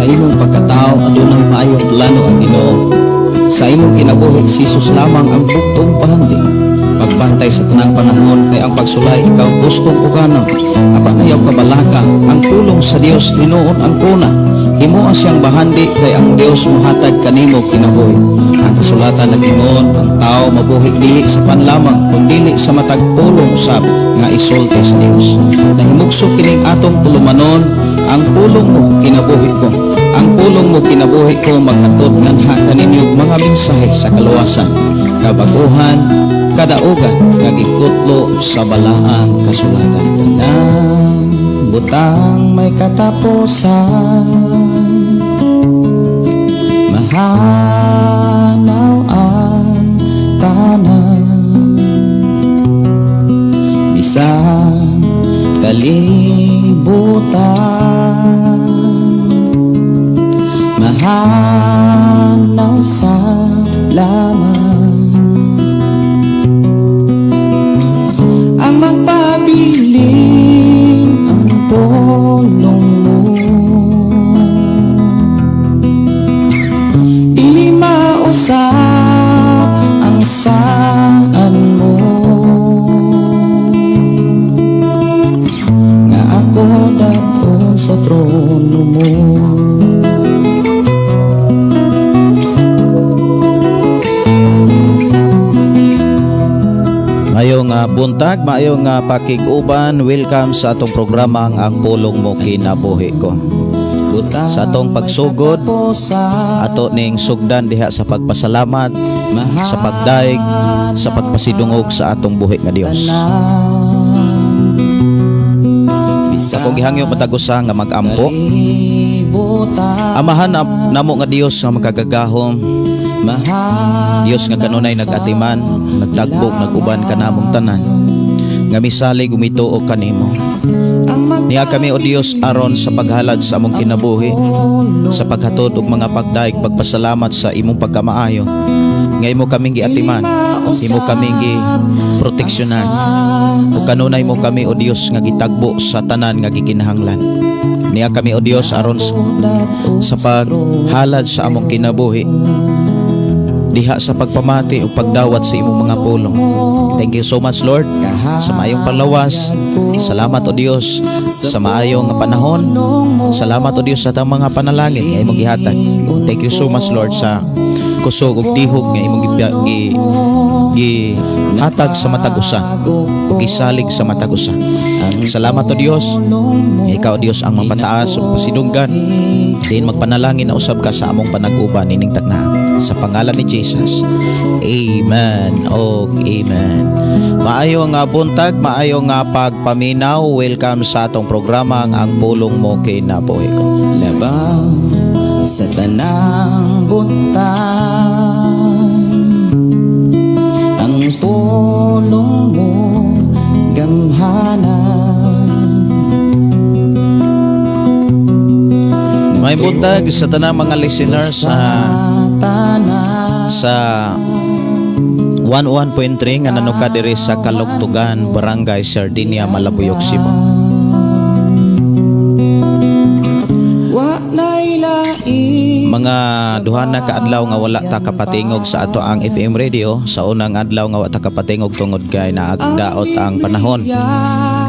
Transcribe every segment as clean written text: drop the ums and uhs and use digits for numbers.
Sa imong pagkatao adunay maayong plano ang Ginoo. Sa imong kinabuhi, si Jesus lamang ang bugtong bahandi. Pagbantay sa tanang panahon kay ang pagsulay ikaw gustong uganon. Apan ayaw kabalaka, ang pulong sa Dios hinuon ang kuna. Himoa siyang bahandi kay ang Dios mohatag kanimo kinabuhi. Ang kasulatan nag-ingon, ang tao mabuhi dili sa pan lamang kundili sa matag pulong usab nga isulti sa Dios. Nahimugso kining atong tulumanon, "Ang pulong mo kinabuhi ko." "Ang pulong mo kinabuhi ko" maghatod nganha kaninyo mga mensahe sa kaluwasan, kabaguhan, kadaugan nga gikutlo sa balaang kasulatan. Tanang butang may katapusan, mahanaw ang tanan, bisan kalibutan, mahanaw sa laman. Ang magpabilin ang pulong mo, dili mausap ang saan mo, nga ako dad-on sa trono mo. Maayong buntag, maayong pakig-uban, welcome sa atong programang "Ang Pulong Mo Kinabuhi Ko." Sa atong pagsugod, ato ning sugdan diha sa pagpasalamat, sa pagdaig, sa pagpasidungog sa atong buhi nga Dios. Ako gihangyo matag usa nga mag-ampo. Amahan namo nga Dios nga makagagahom, Dios nga kanunay nag-atiman, nagdagbog, nag-uban kanamong tanan nga misalig umituo kanimo. Niya kami, o Dios, aron sa paghalad sa among kinabuhi, sa paghatod og mga pagdaig, pagpasalamat sa imong pagkamaayo nga imo kaming giatiman, imo kaming gi proteksyonan ug kanunay mo kami, o Dios, nga gitagbo sa tanan nga gikinahanglan. Niya kami, o Dios, aron sa paghalad sa among kinabuhi diha sa pagpamati o pagdawat sa imong mga pulong. Thank you so much, Lord, sa maayong panglawas. Salamat, O Dios, sa maayong panahon. Salamat, O Dios, sa atong mga panalangin nga imong gihatag. Thank you so much, Lord, sa kusog ug dihog nga imong gihatag sa matag usa ug gisalig sa matag usa. Salamat, O Dios. Ikaw, O Dios, ang mapataas ug pasidunggan. Diin magpanalangin na usab ka sa among panag-uban ining takna. Sa pangalan ni Jesus. Amen og amen. Maayo nga buntag, maayo nga pagpaminaw. Welcome sa atong programa "Ang Pulong Mo Kinabuhi Ko." Labaw sa tanang butang, ang pulong mo gamhanan. May buntag sa tanang mga listeners tanan sa 11.3 nga nanuka diri sa Kalugtugan, Barangay Sardinia, Malabuyok, Cebu. Wa na'y lain. Mga duha na ka adlaw nga wala ta kapatingog sa ato ang FM radio. Sa unang adlaw nga wa ta kapatingog tungod kay naagdaot ang panahon.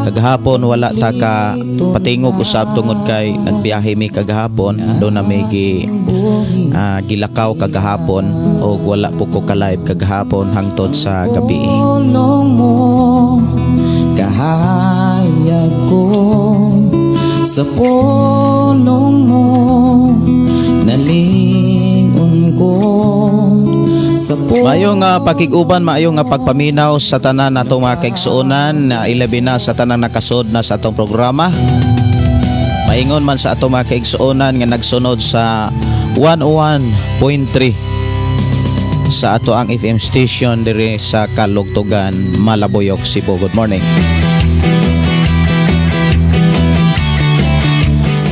Kagahapon wala ta ka patingog usab tungod kay nagbiyahe mi kagahapon. Do na mi gilakaw kagahapon og wala po ko ka-live kagahapon hangtod sa gabi. Pulong mo kahayag ko, sa pulong mo nalingon ko, sa pulong. Maayo nga pakig-uban, maayo nga pagpaminaw sa tanan natong mga kaigsuonan na ilabi na sa tanan nakasod na sa atong programa. Maingon man sa atong mga kaigsuonan nga nagsunod sa 101.3 sa ato ang FM station diri sa Kalugtugan, Malabuyok, Cebu. Good morning.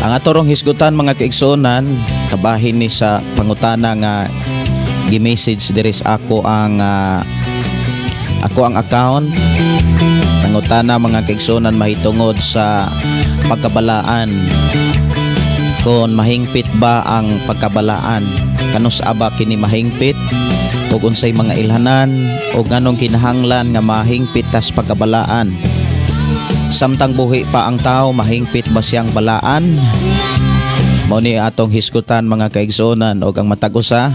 Ang atorong hisgutan, mga kaigsuonan, kabahin ni sa pangutana nga gi-message diri sa ako ang account. Pangutana, mga kaigsuonan, mahitungod sa pagkabalaan. Kon mahingpit ba ang pagkabalaan, kanus-a ba kini mahingpit, ug unsay mga ilhanan, ug nganong kinahanglan nga mahingpit tas pagkabalaan? Samtang buhi pa ang tao, mahingpit ba siyang balaan? Mao ni atong hisgutan, mga kaigsuonan, ug ang matag usa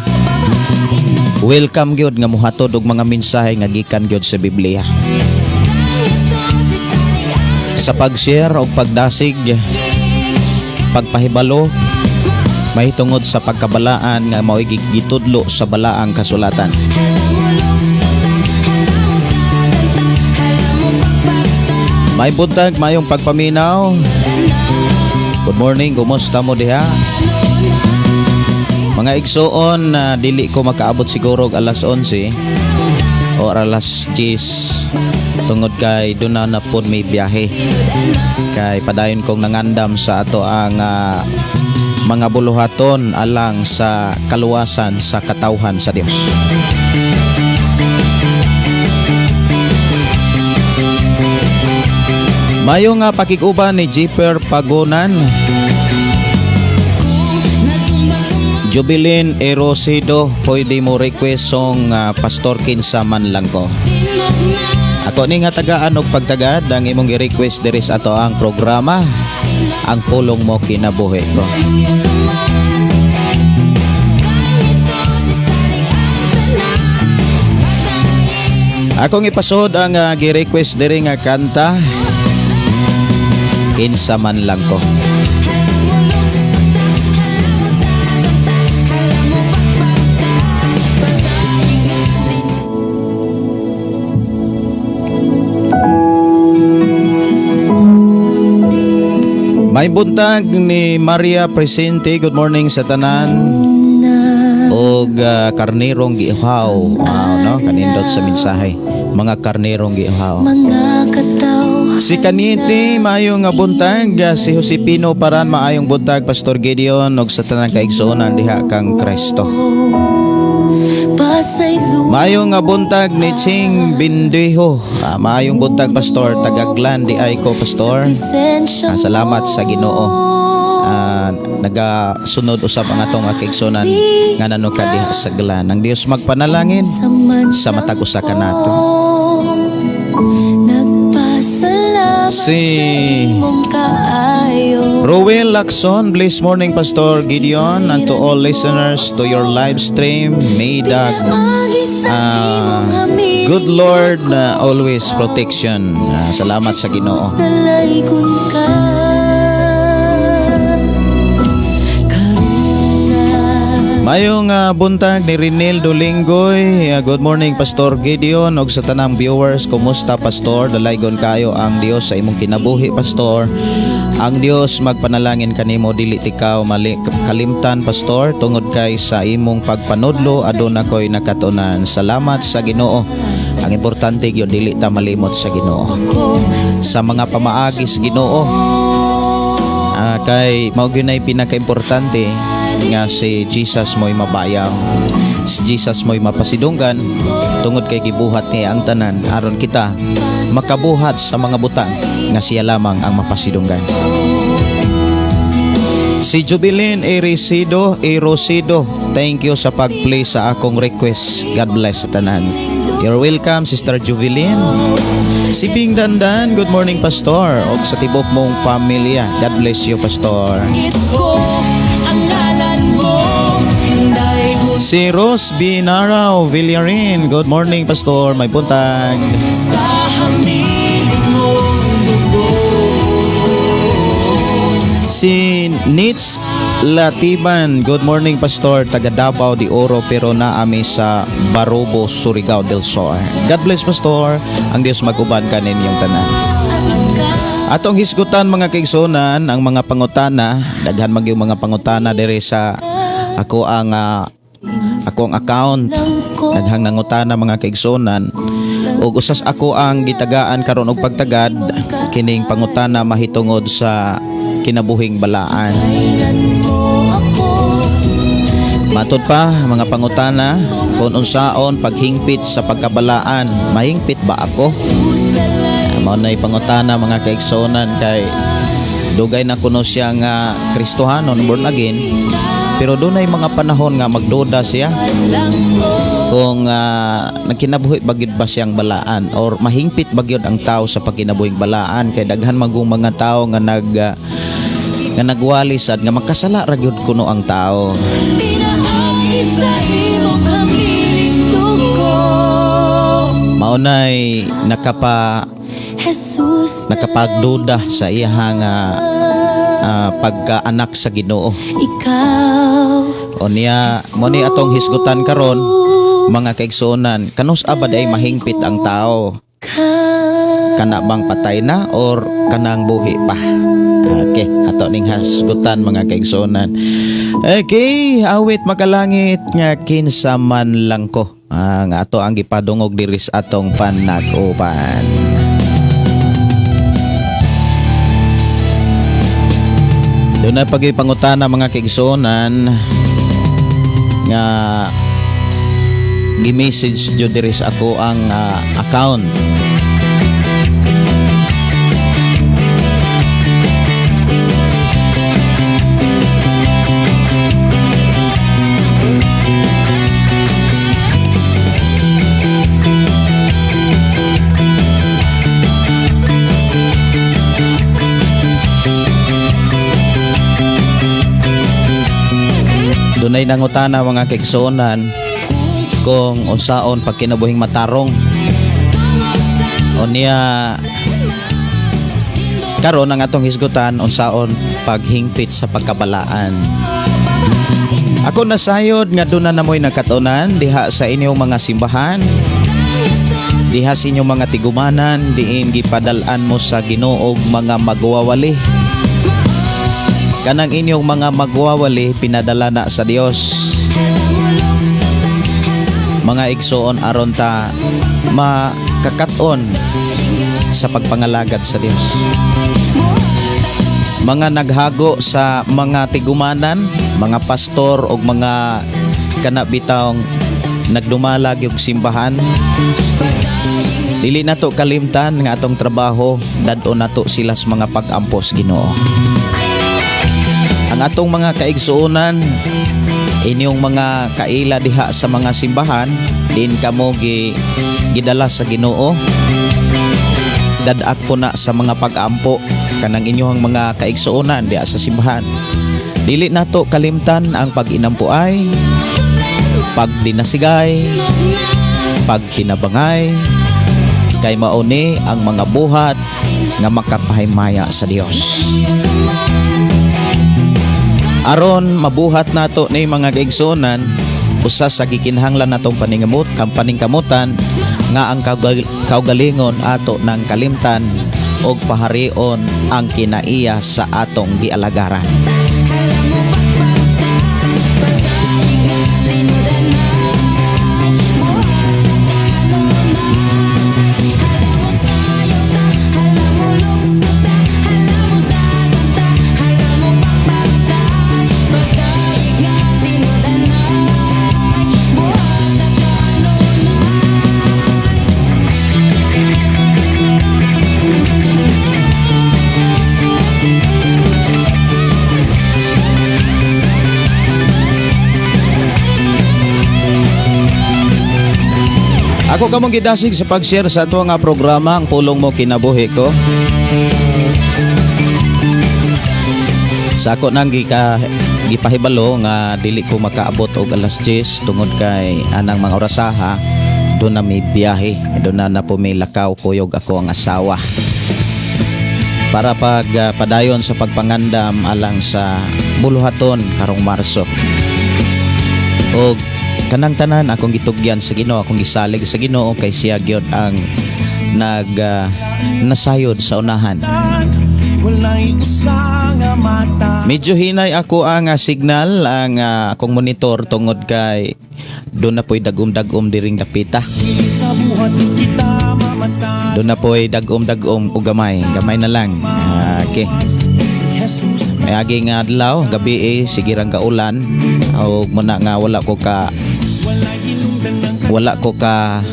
welcome gyud nga muhatod og mga mensahe nga gikan gyud sa Biblia. Sa pag-share o pagdasig, pagpahibalo mahitungod sa pagkabalaan nga mao'y gitudlo sa balaang kasulatan. May buntag, mayong pagpaminaw. Good morning, kumusta mo diha? Mga igsuon na dili ko makaabot siguro og alas 11 o alas 10 tungod kay doon na na pod may biyahe. Kay padayon kong nangandam sa ato ang mga buluhaton alang sa kaluwasan sa katawhan sa Dios. Mayo nga pakig-uban ni Jeeper Pagunan. Jubilin Erosido, pwede mo request song Pastor Kinsa Man Lang Ko. Ako ni nga tagaan og pagtagad ang imong i-request diri sa ato ang programa, Ang Pulong Mo Kinabuhi Ko. Akong ipasod ang gi-request diri nga kanta, Kinsa Man Lang Ko. May buntag ni Maria Presente. Good morning sa tanan. Og karnerong giuhaw. Wow, no? Kanindot sa mensahe. Mga karnerong giuhaw. Si Kaniti, maayong nga buntag. Si Josepino Paran, maayong buntag. Pastor Gideon, og sa tanang kaigsuonan diha kang Kristo. Maayong nga buntag ni Ching Bindiho. Maayong buntag, Pastor. Tagaglan di ay ko, Pastor. Salamat sa Ginoo. Nagasunod usab ang atong kaigsuonan nga nanuka diha sa Glan. Ang Dios magpanalangin sa matag usa kanato. Si Ruel Lacson, blessed morning, Pastor Gideon, and to all listeners to your live stream. May the good Lord always protection. Salamat sa Ginoo. Mayong buntag ni Renel Dolinggoy. Good morning, Pastor Gideon, ug sa tanang viewers. Kumusta, Pastor? Dalaygon kayo ang Dios sa imong kinabuhi, Pastor. Ang Dios magpanalangin kanimo, dili tikaw mali kalimtan, Pastor, tungod kay sa imong pagpanudlo aduna ko'y nakatunan. Salamat sa Ginoo. Ang importante gyud, dili ta malimot sa Ginoo. Sa mga pamaagi sa Ginoo. Kay mao gyud nay pinakaimportante nga si Jesus mo'y mabayaw. Si Jesus mo'y mapasidunggan tungod kay gibuhat niya ang tanan aron kita makabuhat sa mga butang nga siya lamang ang mapasidunggan. Si Jubilin Erisido, Erosido, thank you sa pag-play sa akong request. God bless sa tanan. You're welcome, Sister Jubilin. Si Ping Dandan, good morning, Pastor. Og sa tibok mong pamilya. God bless you, Pastor. Si Rose Binaraw Villarin, good morning, Pastor. May buntag. Si Nitz Latiban, good morning, Pastor. Taga Davao de Oro pero naami sa Barobo, Surigao del Sur. God bless, Pastor. Ang Dios mag-uban kaninyong tanan. Atong hisgutan, mga kaigsuonan, ang mga pangutana, daghan man gyud mga pangutana diri sa ako ang account. Daghang nangutana, mga kaigsuonan. Ug usas ako ang gitagaan karon og pagtagad kining pangutana mahitungod sa kinabuhing balaan. Matod pa mga pangutana kung unsaon paghingpit sa pagkabalaan, mahingpit ba ako? Mao nay pangutana, mga kaigsuonan, kay Dugay na kuno siya nga Kristohanon, born again, pero dunay mga panahon nga magduda siya kung nagkinabuhi ba gyud ba siyang balaan or mahingpit ba gyud ang tao sa pagkinabuhing balaan, kay daghan magong mga tao nga nagwali sad nga makasala ra gyud kuno ang tao. Pinaagi sa imo kami dugo. Mao nay Jesus. Nakapagduda sa iyang pagkaanak sa Ginoo. Ikaw. Unya mo ni atong hisgutan karon, mga kaigsuonan, kanus-a ba ay mahingpit ang tao? Ka. Kana bang patay na or kanang buhi pa? Okay, ato ning hisgutan, mga kaigsuonan. Okay, awit "Makalangit" nga "Kinsa Man Lang Ko". Ang ato ang gipadungog diri sa atong panag-upan. Duna pa'y pangutana, mga kaigsuonan, nga gi-message jud diri sa ako ang account. Dunay nangutana, mga kaigsuonan, kung unsaon pagkinabuhing matarong. Unya karon ang atong hisgutan, unsaon paghingpit sa pagkabalaan. Ako nasayod nga duna na mo'y nakatunan diha sa inyong mga simbahan, diha sa inyong mga tigumanan, diin gipadal-an mo sa Ginoo og mga magwawali. Kanang inyong mga magwawali, pinadala na sa Dios, mga igsoon, aron ta makakaton sa pagpangalagad sa Dios. Mga naghago sa mga tigumanan, mga pastor o mga kanabitawng nagdumalag yung simbahan, dili nato kalimtan nga atong trabaho, dad-on nato sila sa mga pag-ampos Ginoo. Ang atong mga kaigsuonan, inyong mga kaila diha sa mga simbahan, din kamo gidala sa Ginoo. Dadak po na sa mga pag-ampo kanang inyong mga kaigsuonan diha sa simbahan. Dili nato kalimtan ang pag-inampuay, pagdinasigay, pagtinabangay, kay mauni ang mga buhat nga makapahimaya sa Dios. Aron mabuhat nato ni, mga kaigsuonan, usa sa gikinahanglan natong paningamot, kang paningkamutan nga ang kaugalingon ato ng kalimtan og paharion ang kinaiya sa atong gialagaran. Hala mo pagpagta, pagdaig nga tinud-anay, buhat kanunay. Hala mo sayo ta, hala mo lukso ta, hala mo dagan ta, hala mo pagpagta, pagdaig nga tinud-anay, buhat kanunay. Ako kamong gidasig sa pag-share sa ato nga programa, "Ang Pulong Mo Kinabuhi Ko". Sa ako nang gipahibalo nga dili ko makaabot og alas 10 tungod kay anang mga orasaha duna may biyahe, duna na po may lakaw kuyog ako ang asawa para pag padayon sa pagpangandam alang sa buluhaton karong Marso. Og kanang tanan akong gitugyan sa Ginoo, akong gisalig sa Ginoo, kay siya gyud ang nag nasayod sa unahan. Walay usa nga mata. Medyo hinay ako ang signal ang akong monitor tungod kay duna po'y dagom-dagom diring dapita. Sa buhat kita mamata. Duna po'y dagom-dagom o gamay, gamay na lang. Okay. Si Jesus. May agi nga adlaw, gabi eh, sige rang kaulan. O muna nga Walay hinungdan ng wala ko ka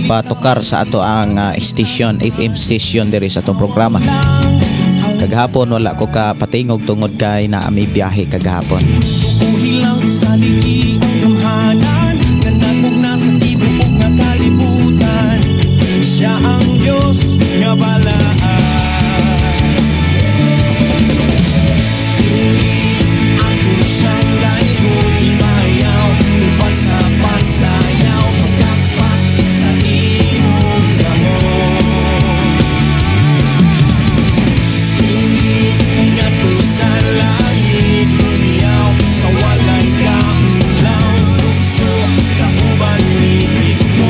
patukar sa ato ang station, FM station diri sa atong programa. Lang ang Kagahapon wala ko ka patingog tungod kay naa mi biyahe kagahapon. Uhilang sa ligi ang gamhanan nga nagmugna sa tibuok nga kalibutan. Siya ang Diyos nga balaan. Singit ako siyang lagot ibayaw uban sa pagsayaw pagkapak sa imong kamot. Singit ngadto sa langit humiyaw sa walay kaulaw lukso kauban ni Kristo.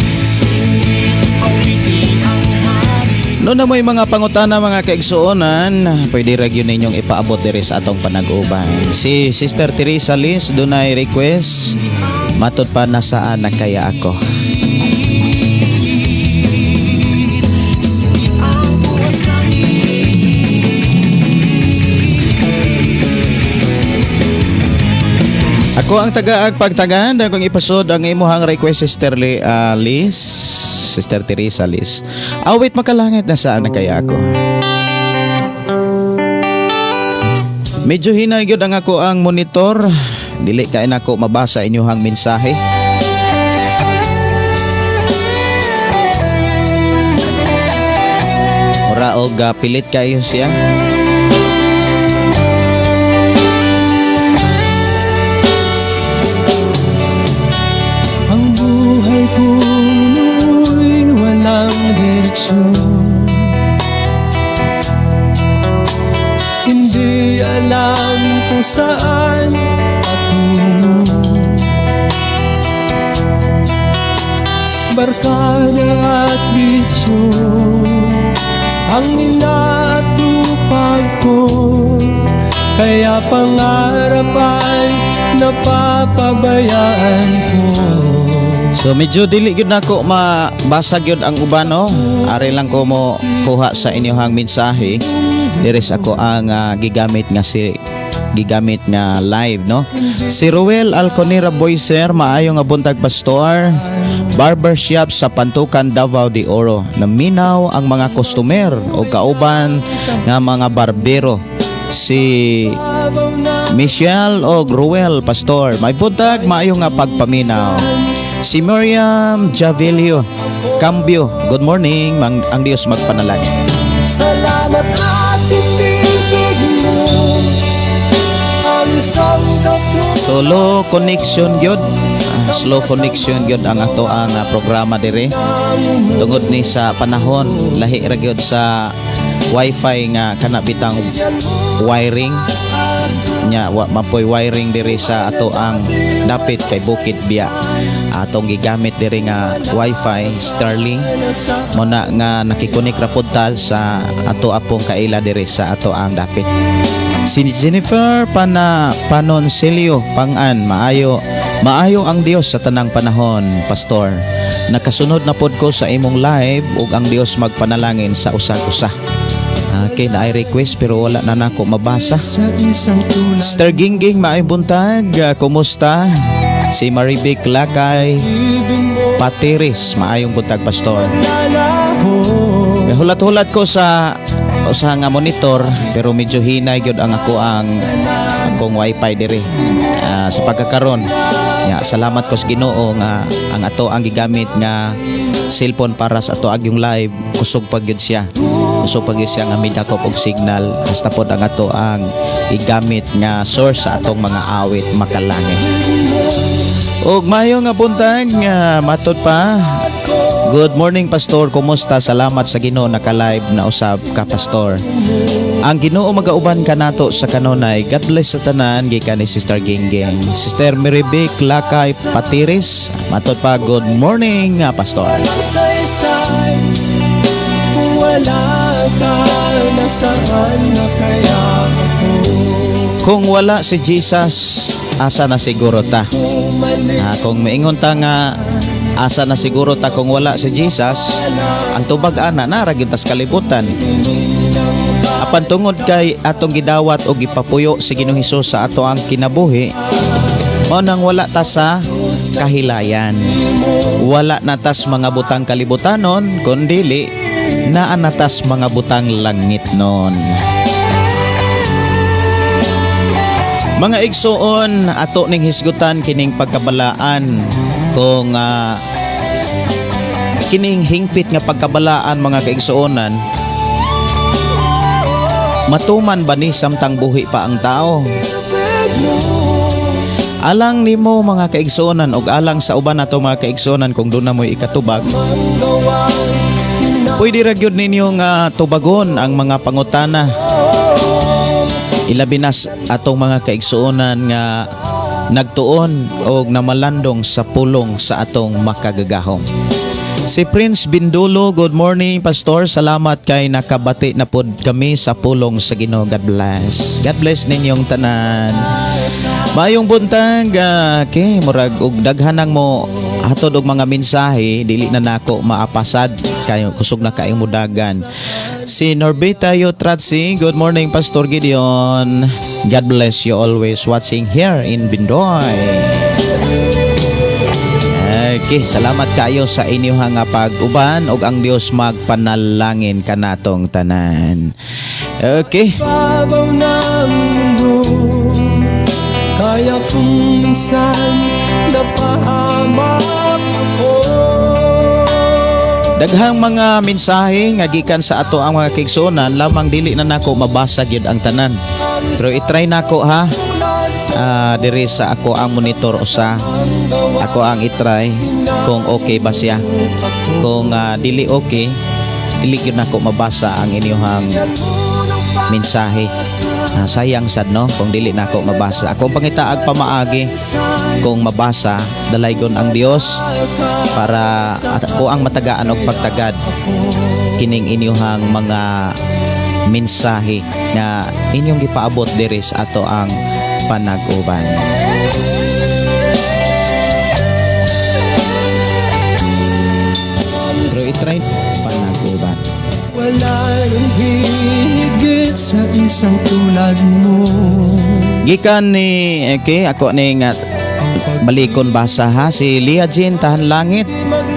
Singit awiti ang hari. No na mo'y mga pangutana, mga kaigsuonan, pwede ra gyud ninyong ipaabot diri sa atong panag-uban. Si Sister Teresa Liz dunay request, matod pa, "Nasaan na Kaya Ako?" Singit ang buwas langit. Ako ang tagaag pagtagan kung ipasod ang imuhang request, Sister Liz, Sister Teresa Liz. Awit makalangit, "Nasaan na Kaya Ako?" Medyo hinay gyud ang ako ang monitor. Dili kay nako mabasa inyuhang mensahe. Mura og pilit kayo siya. Ang buhay ko noo'y walang direksyon. Hindi alam kung saan patungo. Barkada at bisyo ang inaatupag ko. Kaya pangarap ay napapabayaan ko. So medyo dili gyud nako mabasa gyud ang uban, no. Ari lang ko mo kuha sa inyong mensahe. Diri sa ako ang gigamit nga si gigamit nga live, no. Si Ruel Alconera Boyser, "Maayo nga buntag, pastor. Barbershop sa Pantukan, Davao de Oro. Naminaw ang mga customer o kauban nga mga barbero. Si Michelle o Ruel, pastor. May buntag, maayo nga pagpaminaw." Si Miriam Javilio Cambio, "Good morning, ang Diyos magpanalangin." Salamat at inibig mo ang isang katulad. So low connection gyud. Slow connection gyud ang ato ang programa dire. Tungod ni sa panahon, lahi ra gyud sa wifi nga kana bitang wiring nya, wa mapoy wiring diri sa ato ang dapit kay bukid biya. Atong gigamit diri nga wifi Starlink mo na nga nakikonek ra pud ta sa ato apong kaila diri sa ato ang dapit. Si Jennifer Pana Panoncelio Pangan, "Maayo maayo ang Dios sa tanang panahon, pastor. Nakasunod na pod ko sa imong live ug ang Dios magpanalangin sa usag-usa." Okay, na ay request pero wala na nako mabasa. Sa isang tulad. Sister Gingging, maayong buntag. Kumusta? Si Marivic Lakay Ibig mo Patiris, "Maayong buntag, pastor." lalaho. Hulat-hulat ko sa usa nga monitor pero medyo hinay gyud ang ako ang akong wifi diri. Sa pagkakaron ya, salamat ko sa Ginoo nga ang ato ang gigamit nga cellphone para sa ato agyong live, kusog pa gyud siya. Kusog pa gyud siya nga midakop og signal hasta pod ang ato ang gigamit nga source sa atong mga awit makalangit. Ug mayo nga buntag nga matod pa. "Good morning, pastor, kumusta? Salamat sa Ginoo naka-live na usab ka, pastor. Ang Ginoo magauban kanato sa kanunay. God bless sa tanan," gikan ni Sister Gingging. Sister Marivic Lakay Patiris, matod pa, "Good morning, pastor." Saysay. Kung wala ka, nasaan na kaya ako? Kung wala si Jesus, asa na siguro ta? Kung maingon ta nga asa na siguro ta kung wala si Jesus, ang tubag ana naa ra gyud tas kalibutan. Apan tungod kay atong gidawat o gipapuyo si Ginoong Hesus sa ato ang kinabuhi, mao nang wala ta sa kahilayan. Wala na tas mga butang kalibutanon, kundili Naa na tas mga butang langit nun. Mga igsoon, ato ning hisgutan kining pagkabalaan kung kining hingpit nga pagkabalaan, mga kaigsuonan, matuman ba ni samtang buhi pa ang tao? Alang nimo, mga kaigsuonan, ug alang sa uban nato, mga kaigsuonan, kung duna mo'y ikatubag, pwede ra gyud ninyo nga tubagon ang mga pangutana, ilabi na atong mga kaigsuonan nga nagtuon og namalandong sa pulong sa atong Makagagahom. Si Prince Bindulo, good morning, Pastor. Salamat kay nakabati na pod kami sa pulong sa Ginoo. God bless. God bless ninyong tanan. Maayong buntag, okay, murag og daghan nang mo hatod og mga mensahe, dili na nako maapasad kayo, kusog na kaayong mudagan. Si Norbita Yotratsi, good morning, Pastor Gideon. God bless you always, watching here in Bindoy. Okay, salamat kayo sa inyong nga pag-uban ug ang Dios magpanalangin kanatong tanan. Okay. Babaw ng mundo. Kaya kung minsan napahamak ako. Daghang mga mensahe nga gikan sa ato ang mga kaigsuonan, lamang dili na nako mabasa gyud ang tanan. Pero i-try nako ha. Diri sa ako ang monitor usa. Ako ang i-try kung okay ba siya. Kung dili okay, dili gyud nako mabasa ang inyong mensahe. Sayang sad, no, kung dili nako mabasa. Ako pangitaag pamaagi kung mabasa, dalaygon ang Dios para ako ang matagaan og pagtagad kining inyuhang mga mensahe nga inyong gipaabot diri sa ato ang panag-uban. Pero i-try panag-uban. Wala nang higit sa isang tulad mo. Gikan ni, okay, ako ni nga balikon basa ha, si Lia Jean Tahan Langit.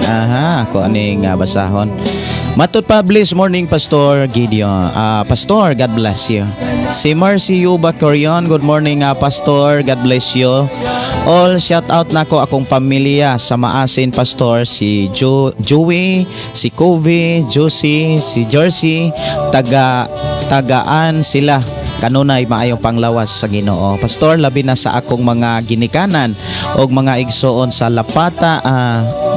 Aha, ako ani nga basahon. Matod pa, bless morning, Pastor Gideon. Pastor, God bless you. Si Mercy Yuba Corion, good morning, Pastor, God bless you. All shout out nako akong pamilya sa Maasin, Pastor, si Joey, si Kobe, Josie, si Jersey, taga tagaan sila kanunay maayong panglawas sa Ginoo. Pastor, labi na sa akong mga ginikanan og mga igsoon sa Lapata,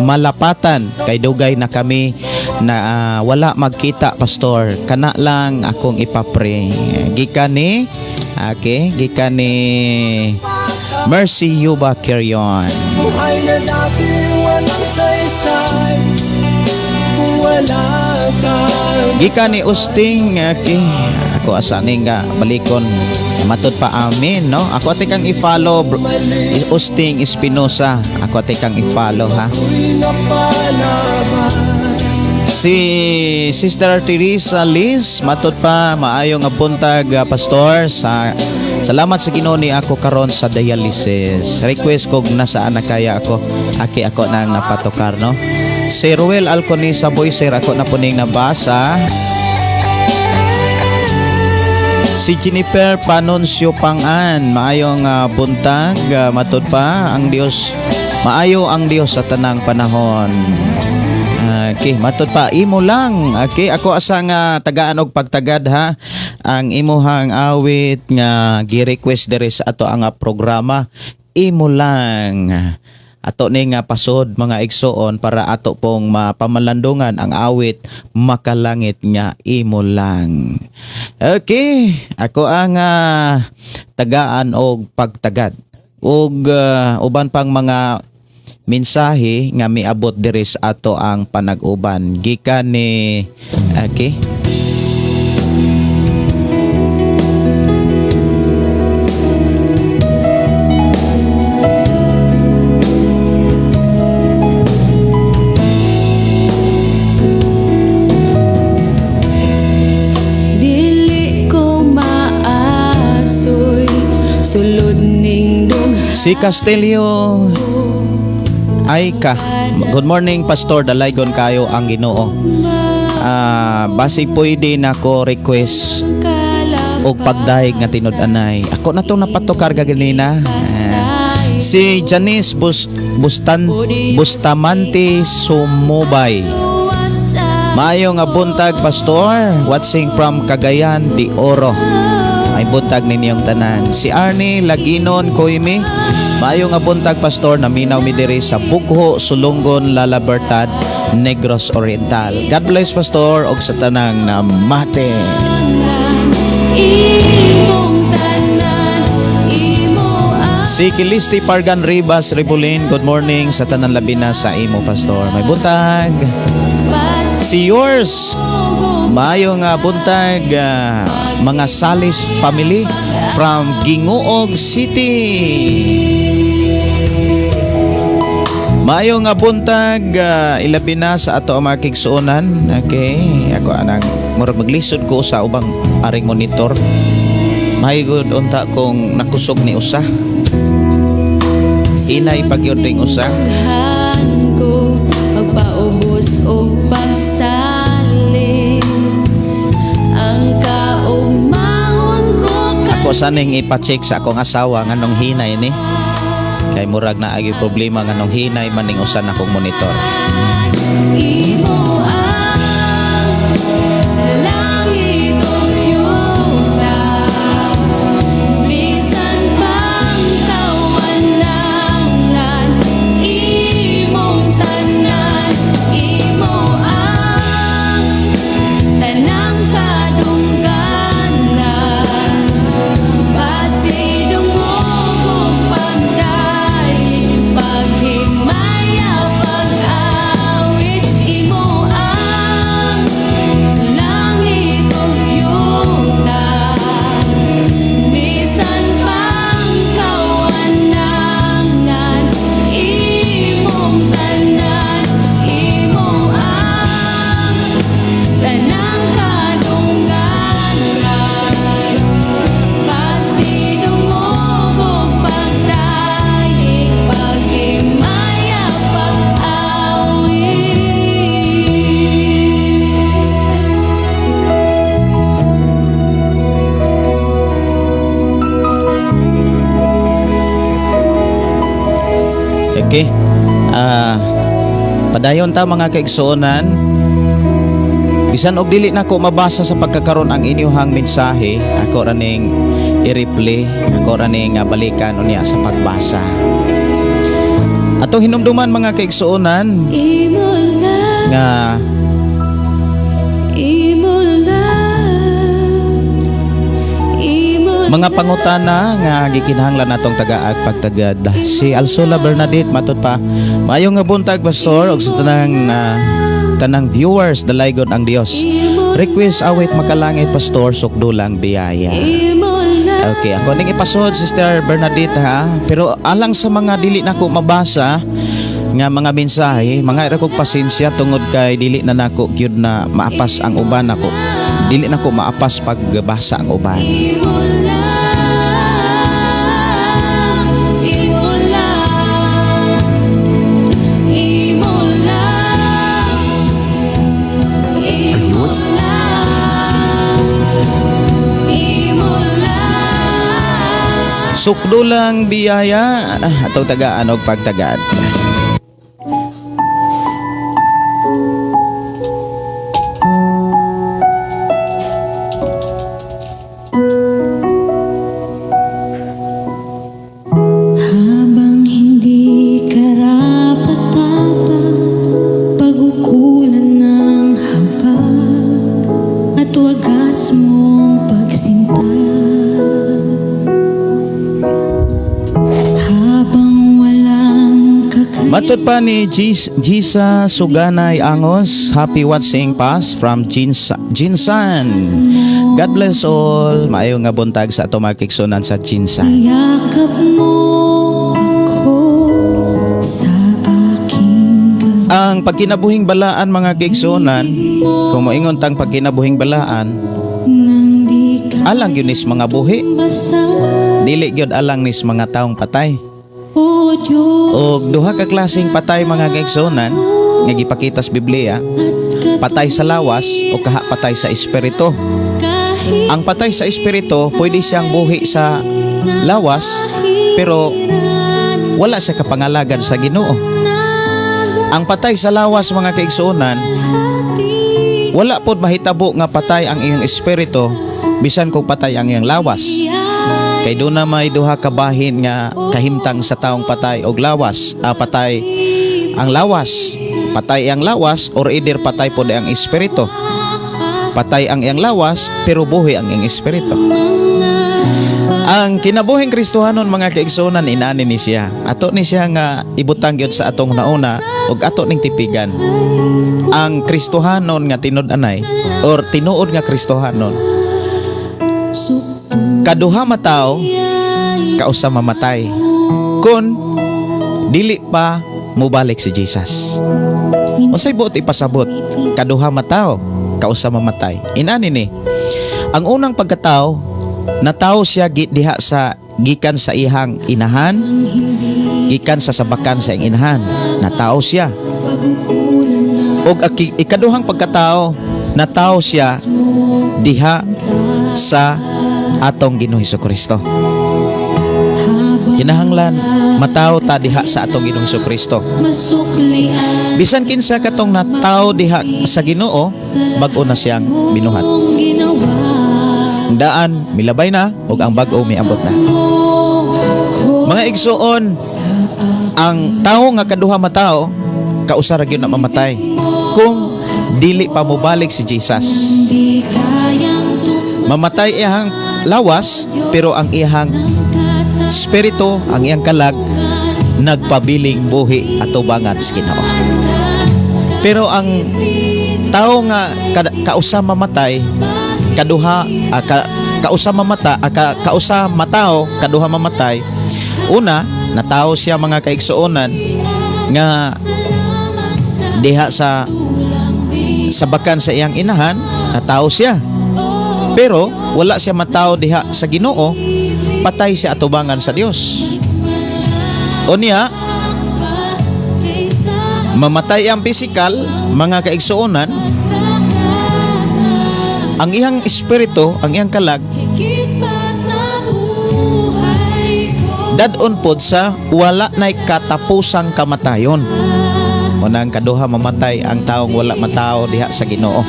Malapatan, kay dugay na kami na wala magkita, Pastor. Kana lang akong ipapray. Gikan ni okay, gikan ni Mercy Yuba Carrion. Buhay na dati walang saysay kung wala ka. Gikan ni Usting, okay. Ako asa ni nga balikon. Matod pa, amin, no? Ako ate kang i-follow, bro. Usting Espinosa. Ako ate kang i-follow ha. Ako'y napalaban. Si Sister Teresa Liz, matod pa, maayong nga buntag, Pastor, sa salamat sa Ginoo ni ako karon sa dialysis. Request kog nasaan na kaya ako aki ako nang napatukar, no. Si Ruel Alconisa Boyser, ako na puning nabasa. Si Jennifer Panuncio Pangan, maayong buntag, matod pa, ang Dios maayo ang Dios sa tanang panahon. Okay, matod pa, imo lang. Okay, ako asa nga tagaan og pagtagad ha. Ang imuhang awit nga gi-request diri sa ato ang programa, imo lang. Ato ni nga pasod, mga igsoon, para ato pong mapamalandungan ang awit makalangit nga imo lang. Okay, ako ang tagaan og pagtagad. Ug uban pang mga mensahe nga miabot diri sa ato ang panag-uban gikan ni, okay. Dili ko maasoy sulod ning dughan. Si Castelio Aika, good morning, Pastor, dalaygon kayo ang Ginoo. Basi pwede nako request og pagdayeg nga tinud-anay. Ako na tong napatukar kaganina. Si Janice Bustan Bustamante Sumubay. Maayo nga buntag, Pastor, watching from Cagayan de Oro. Ay buntag ninyong tanan. Si Arnie Laginon Koimi. Maayo nga buntag, Pastor, naminaw mi diri sa Bugho, Sulungon, La Libertad, Negros Oriental. God bless, Pastor, og sa tanang namate. Imong tanan, imo ang Si Kilisti Pargan Rivas Ribulin, good morning sa tanan, labi na sa imo, Pastor. May buntag. Si yours, maayo nga buntag, mga Salis family from Gingoog City. Maayo nga buntag, ilabi na sa ato ang mga kigsuonan. Okay, ako anang murag maglisod ko sa ubang aring monitor. Mahigod unta kung nakusog ni usa. Inay pagyud ring usa. Dughan ko pagpaubos og pagsalig ang kaugmaon ko. Ako saning ipa-check sa akong asawa nganong hinay ni. Kay murag na agi problema nganong hinay maning usa na akong monitor. Imo ang langit ug yuta, bisan pang kawanangan, imong tanan, imo ang tanang kadungganan. Pasidungog og pagdayeg, paghimaya, pag-awit, imo ang langit ug yuta, bisan pang kawanangan, imong tanan, imo ang tanang kadungganan. Pasidungog og pagdayeg, paghimaya, pag-awit. Okay. Padayon ta, mga kaigsuonan. Bisan og dili nako mabasa sa pagkakaron ang inyuhang mensahe, ako ra ning i-replay, ako ra ning balikan unya sa pagbasa. Atong hinumduman, mga kaigsuonan, Imo lang, nga imo lang, imo mga pangutana nga gikinahanglan natong tagaag pagtagad. Si Alsola Bernadette, matud pa, maayo nga buntag, Pastor, ug sa tanang na tanang viewers, dalaygon ang Dios. Request awit Makalangit, Pastor, Sukdulang Biyaya. Imo lang. Okay, ako ning ipasod, Sister Bernadette, ha. Pero alang sa mga dili nako mabasa nga mga mensahe, mga ira kog pasensya tungod kay dili na nako gyud na maapas ang uban nako. Dili nako maapas pagbasa ang uban. Imo lang, imo lang, imo lang, imo lang, imo lang. Sukdulang Biyaya, atong tagaan og pagtagad. Habang hindi karapat-dapat, pag-ukulan ng habag at wagas mong pagsinta, habang walang kakayahan. Matod pa ni Gisa Suganay Angos, happy watching pas from Jinsan. God bless all. Maayo nga buntag sa ato mga kigsuonan sa Jinsan. Yakap mo ako sa aking Ang pagkinabuhing balaan, mga kigsuonan, kung moingon tang pagkinabuhing balaan, nang di ka alang gyud nis mga buhi, basa. Dili gyud alang nis mga taong patay. O Diyos Og duha ka klaseng patay, mga kaigsuonan, nga gipakita sa Biblia. at Patay sa lawas o kaha patay sa espiritu. Ang patay sa espiritu, pwede siyang buhi sa lawas, pero wala siya kapangalagad sa Ginoo. Ang patay sa lawas, mga kaigsuonan, wala pod mahitabo nga patay ang iyang espiritu bisan kung patay ang iyang lawas. Kay duna may duha ka bahin nga kahimtang sa taong patay og lawas, patay ang lawas, patay ang lawas or either patay pod ang espiritu. Patay ang iyang lawas pero buhi ang iyang espiritu. Ang kinabuhing Kristohanon, mga kaigsuonan, inani ni siya. Ato ni siya nga ibutang gyud sa atong nauna ug ato ning tipigan. Ang Kristohanon nga tinud-anay or tinuod nga Kristohanon, kaduha matao, kausa mamatay kung dili pa mubalik si Jesus. Unsay buot ipasabot? Kaduha matao, kausa mamatay. Inani ni. Ang unang pagkatao, natawo siya diha sa gikan sa ihang inahan, gikan sa sabakan sa iyang inahan. Natao siya. Og ikaduhang pagkatao, natao siya diha sa atong Ginoo Kristo. Kinahanglan matao ta diha sa atong Ginoong Kristo. Bisan kinsa katong natao diha sa Ginoo, bag-o na siyang binuhat. Ang daan milabay na ug ang bag-o miabot na. Mga igsuon, ang tao nga kaduha matao, kausa ra gyud na mamatay kung dili pa mobalik si Jesus. Mamatay iyang lawas, pero ang iyang espiritu, ang iyang kalag, nagpabiling buhi atubangan sa Ginoo. Pero ang tao nga kausa mamatay, kaduha kausa mamata kausa matao, kaduha mamatay. Una, natao siya, mga kaigsuonan, nga diha sa sabakan sa iyang inahan, natao siya. Pero wala siya matao diha sa Ginoo, patay siya atubangan sa Dios. Unya, mamatay ang pisikal, mga kaigsuonan, ang iyang espiritu, ang iyang kalag, dad-on pod sa wala nay katapusang kamatayon. Muna ang kaduha mamatay ang taong wala matao diha sa Ginoo.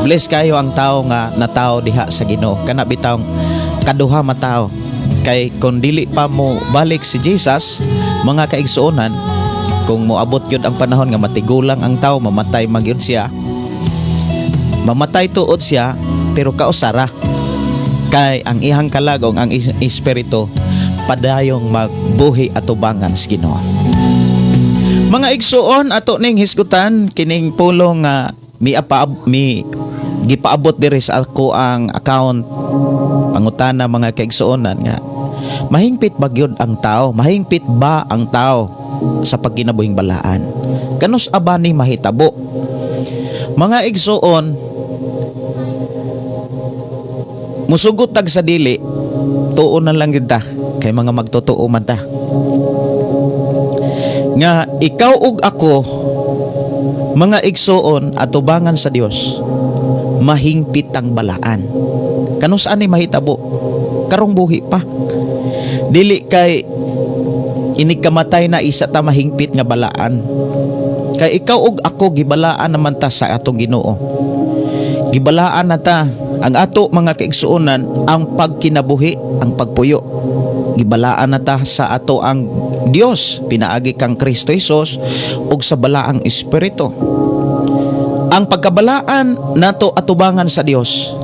Bless kayo ang tao nga natao diha sa Ginoo. Kana bitawng kaduha matao. Kay kung dili pa mo balik si Jesus, mga kaigsuonan, kung moabot gyud ang panahon nga matigulang ang tao, mamatay man gyud siya. Mamatay tuod siya, pero kausara. Kay ang ihang kalag ug ang espiritu padayong magbuhi atubangan sa Ginoo. Mga igsuon, ato ning hisgutan kining pulong nga mi gipaabot diri sa ako ang account. Pangutana, mga kaigsuonan, nga mahingpit ba gyud ang tao? Mahingpit ba ang tao sa pagkinabuhing balaan? Kanus aba ni mahitabo? Mga igsuon, musugot tag sa dili, tuo na lang gyud ta kay mga magtotoo man ta nga ikaw ug ako, mga igsuon, atubangan sa Dios, mahingpit ang balaan. Kanus ani mahitabo? Karong buhi pa. Dili kay inig kamatay na isa ta mahingpit nga balaan. Kay ikaw ug ako, gibalaan naman ta sa atong Ginoo. Gibalaan na ta ang ato, mga kaigsuonan, ang pagkinabuhi, ang pagpuyo. Gibalaan na ta sa ato ang Dios pinaagi kang Kristo Jesus ug sa balaang Espiritu. Ang pagkabalaan nato atubangan sa Dios,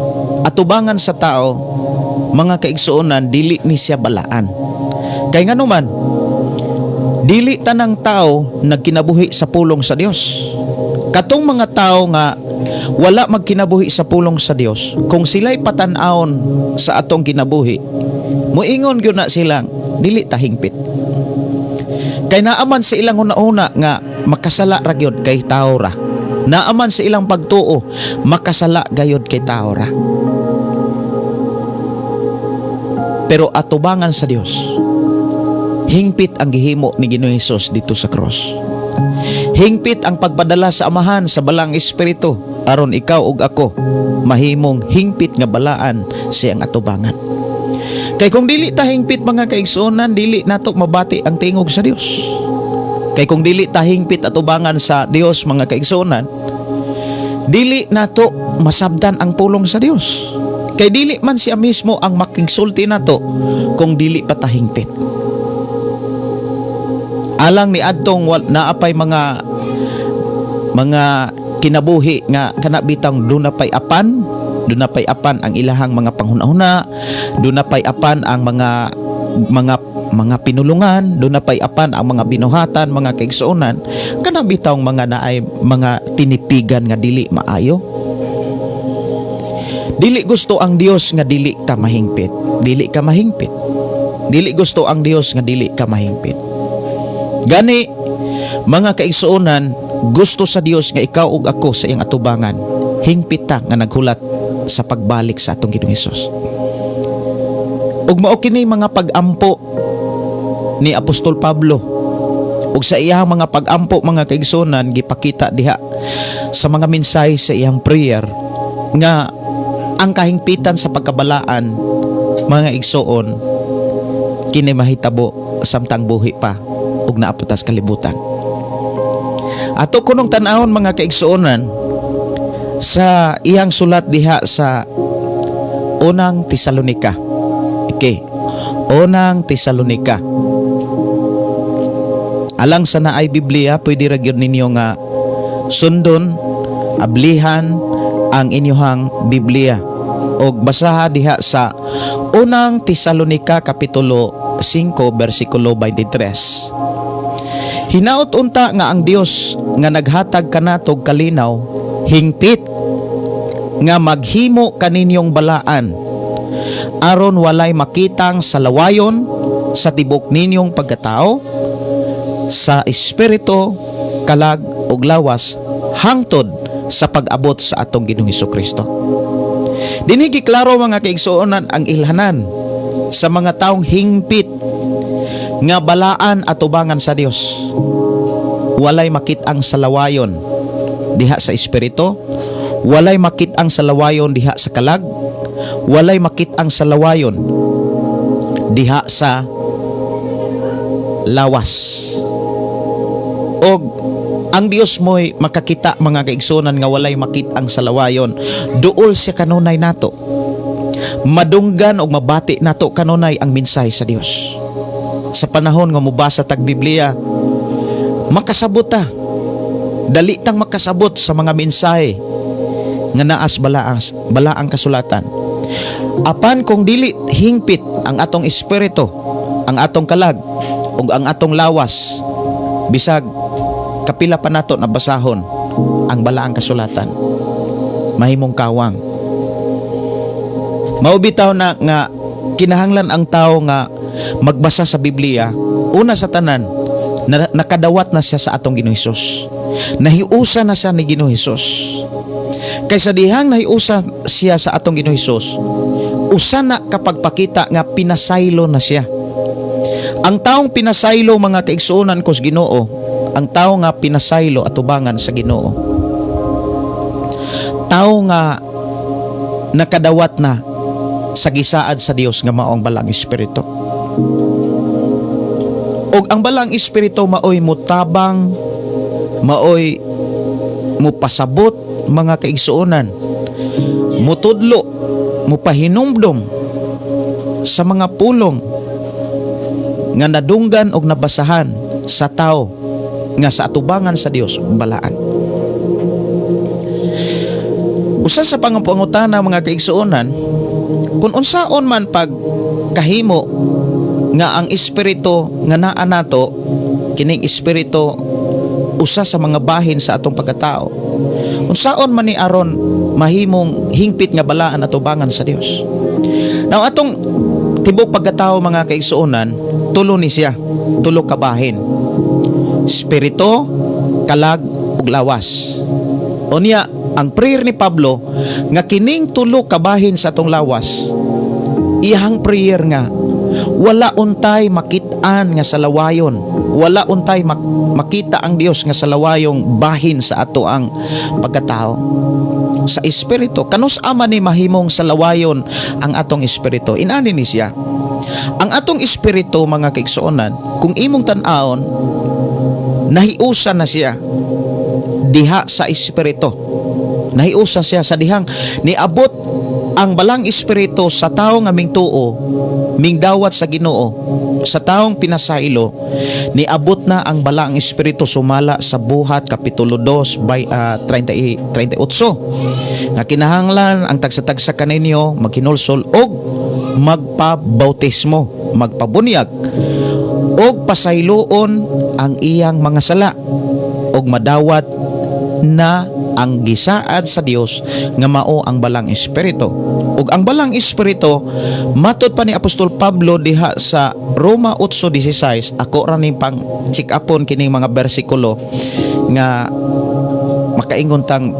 atubangan sa tao, mga kaigsuonan, dili ni siya balaan. Kay nganuman, dili tanang tao nagkinabuhi sa pulong sa Dios. Katong mga tao nga wala magkinabuhi sa pulong sa Dios, kung sila'y patan-awon sa atong kinabuhi, muingon gyud na silang dili ta hingpit. Kay naaman sa ilang una-una nga makasala ra gyud kay tao ra. Naaman sa ilang pagtuo, makasala gayod kay tao ra. Pero atubangan sa Dios, hingpit ang gihimo ni Ginoong Hesus dito sa cross. Hingpit ang pagpadala sa Amahan sa Balang Espiritu. aron ikaw ug ako mahimong hingpit nga balaan sa iyang atubangan. Kay kung dili ta hingpit, mga kaigsuonan, dili nato mabati ang tingog sa Dios. Kay kung dili ta hingpit atubangan sa Dios, mga kaigsuonan, dili nato masabdan ang pulong sa Dios. Kay dili man siya mismo ang makigsulti nato kung dili pa ta hingpit. Alang ni adtong naa pay mga kinabuhi nga kana bitang duna pay apan ang ilahang mga panghuna-huna, duna pay apan ang mga pinulungan, duna pay apan ang mga binuhatan, mga kaigsuonan, kana bitawng mga naay mga tinipigan nga dili maayo. Dili gusto ang Dios nga dili ka mahingpit. Dili ka mahingpit. Dili gusto ang Dios nga dili ka mahingpit. Gani, mga kaigsuonan, gusto sa Dios nga ikaw ug ako sa iyang atubangan, hingpit ta nga naghulat sa pagbalik sa atong Ginoong Hesus. Ug mao kini mga pag-ampo ni Apostol Pablo. Ug sa iyang mga pag-ampo, mga kaigsuonan, gipakita diha sa mga mensahe sa iyang prayer nga ang kahingpitan sa pagkabalaan, mga igsoon, kini mahitabo samtang buhi pa ug naa pa ta sa kalibutan. Ato kunong tan-awon, mga kaigsuonan, sa iyang sulat diha sa Unang Tesalonika. Okay. Unang Tesalonika. Alang sa naay Biblia, pwede ra gyud ninyo nga sundon, ablihan ang inyuhang Biblia og basaha diha sa Unang Tesalonika kapitulo 5 bersikulo 23. Hinaot unta nga ang Dios nga naghatag kanatog kalinaw hingpit nga maghimo kaninyong balaan aron walay makitang salawayon sa tibok ninyong pagkatao, sa espiritu, kalag ug lawas, hangtod sa pag-abot sa atong Ginoong Kristo. Dinhi giklaro, mga kaigsuonan, ang ilhanan sa mga taong hingpit nga balaan atubangan sa Dios. Walay makit-ang salawayon diha sa espiritu, walay makit-ang salawayon diha sa kalag, walay makit-ang salawayon diha sa lawas. Og ang Dios mo'y makakita, mga kaigsunan, nga walay makit-ang salawayon. Duol siya kanunay nato. Madunggan og mabati nato kanunay ang mensahe sa Dios. Sa panahon nga mobasa tag Biblia, makasabot ta. Dali tang makasabot sa mga mensahe nga naas balaang kasulatan. Apan kung dili hingpit ang atong espiritu, ang atong kalag ug ang atong lawas, bisag kapila pa nato na basahon ang balaang kasulatan, mahimong kawang. Mao bitaw na nga kinahanglan ang tao nga magbasa sa Biblia, una sa tanan, na, nakadawat na siya sa atong Ginoong Hesus. Nahiusa na siya ni Ginoong Hesus. Kaysa dihang nahiusa siya sa atong Ginoong Hesus, usa na kapag pakita nga pinasaylo na siya. Ang taong pinasaylo, mga kaigsuonan ko sa Ginoo, ang tao nga pinasaylo atubangan sa Ginoo, tao nga nakadawat na sa gisaad sa Dios nga mao ang Balaang Espiritu. Og ang Balaang Espiritu maoy mutabang, maoy mupasabot, mga kaigsuonan, mutudlo, mupahinumdom sa mga pulong nga nadunggan og nabasahan sa tao nga sa atubangan sa Dios balaan. Usa sa pangutana, mga kaigsuonan, kung unsaon man pag kahimo nga ang espiritu nga naa nato, kining espiritu usa sa mga bahin sa atong pagkatao, unsaon man ni aron mahimong hingpit nga balaan atubangan sa Dios? Now, atong tibok pagkatao, mga kaigsuonan, tulo ni siya, tulo ka bahin: espiritu, kalag ug lawas. Unya ang prayer ni Pablo nga kining tulo ka bahin sa atong lawas, iyang prayer nga Wala untay makit-an nga salawayon. Wala untay makita ang Dios nga salawayong bahin sa ato ang pagkatao. Sa espiritu, kanus ama ni mahimong salawayon ang atong espiritu? Inani ni siya. Ang atong espiritu, mga kaigsuonan, kung imong tan-awon, nahiusa na siya diha sa espiritu. Nahiusa siya sa dihang niabot ang balang espiritu sa tao nga mingtuo, mingdawat sa Ginoo, sa taong pinasailo, niabot na ang balaang espiritu sumala sa Buhat kapitulo 2 by 30, 38 nga kinahanglan ang tagsa-tagsa kaninyo maghinulsol og magpabautismo, magpabunyag og pasayloon ang iyang mga sala og madawat na ang gisaad sa Dios nga mao ang balang espiritu. Ug ang balang espiritu, matod pa ni Apostol Pablo diha sa Roma 8:16, ako ra ning pang check upon kining mga bersikulo nga makaingon tang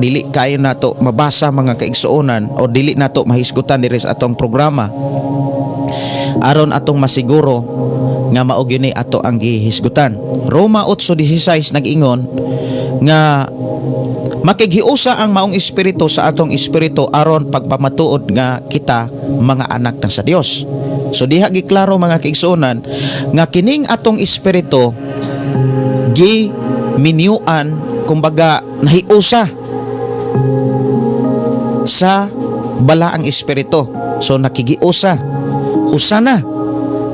dili kayo nato mabasa, mga kaigsuonan, o dili nato mahisgutan diri sa atong programa, aron atong masiguro nga mao gyud ni ato ang gihisgutan. Roma 8:16 nag-ingon nga makighiusa ang maong espiritu sa atong espiritu aron pagpamatuod nga kita mga anak na sa Dios. So diha giklaro, mga kaigsuonan, nga kining atong espiritu gi minyuan, kumbaga nahiusa sa balaang espiritu. So nakigiusa. Usa na,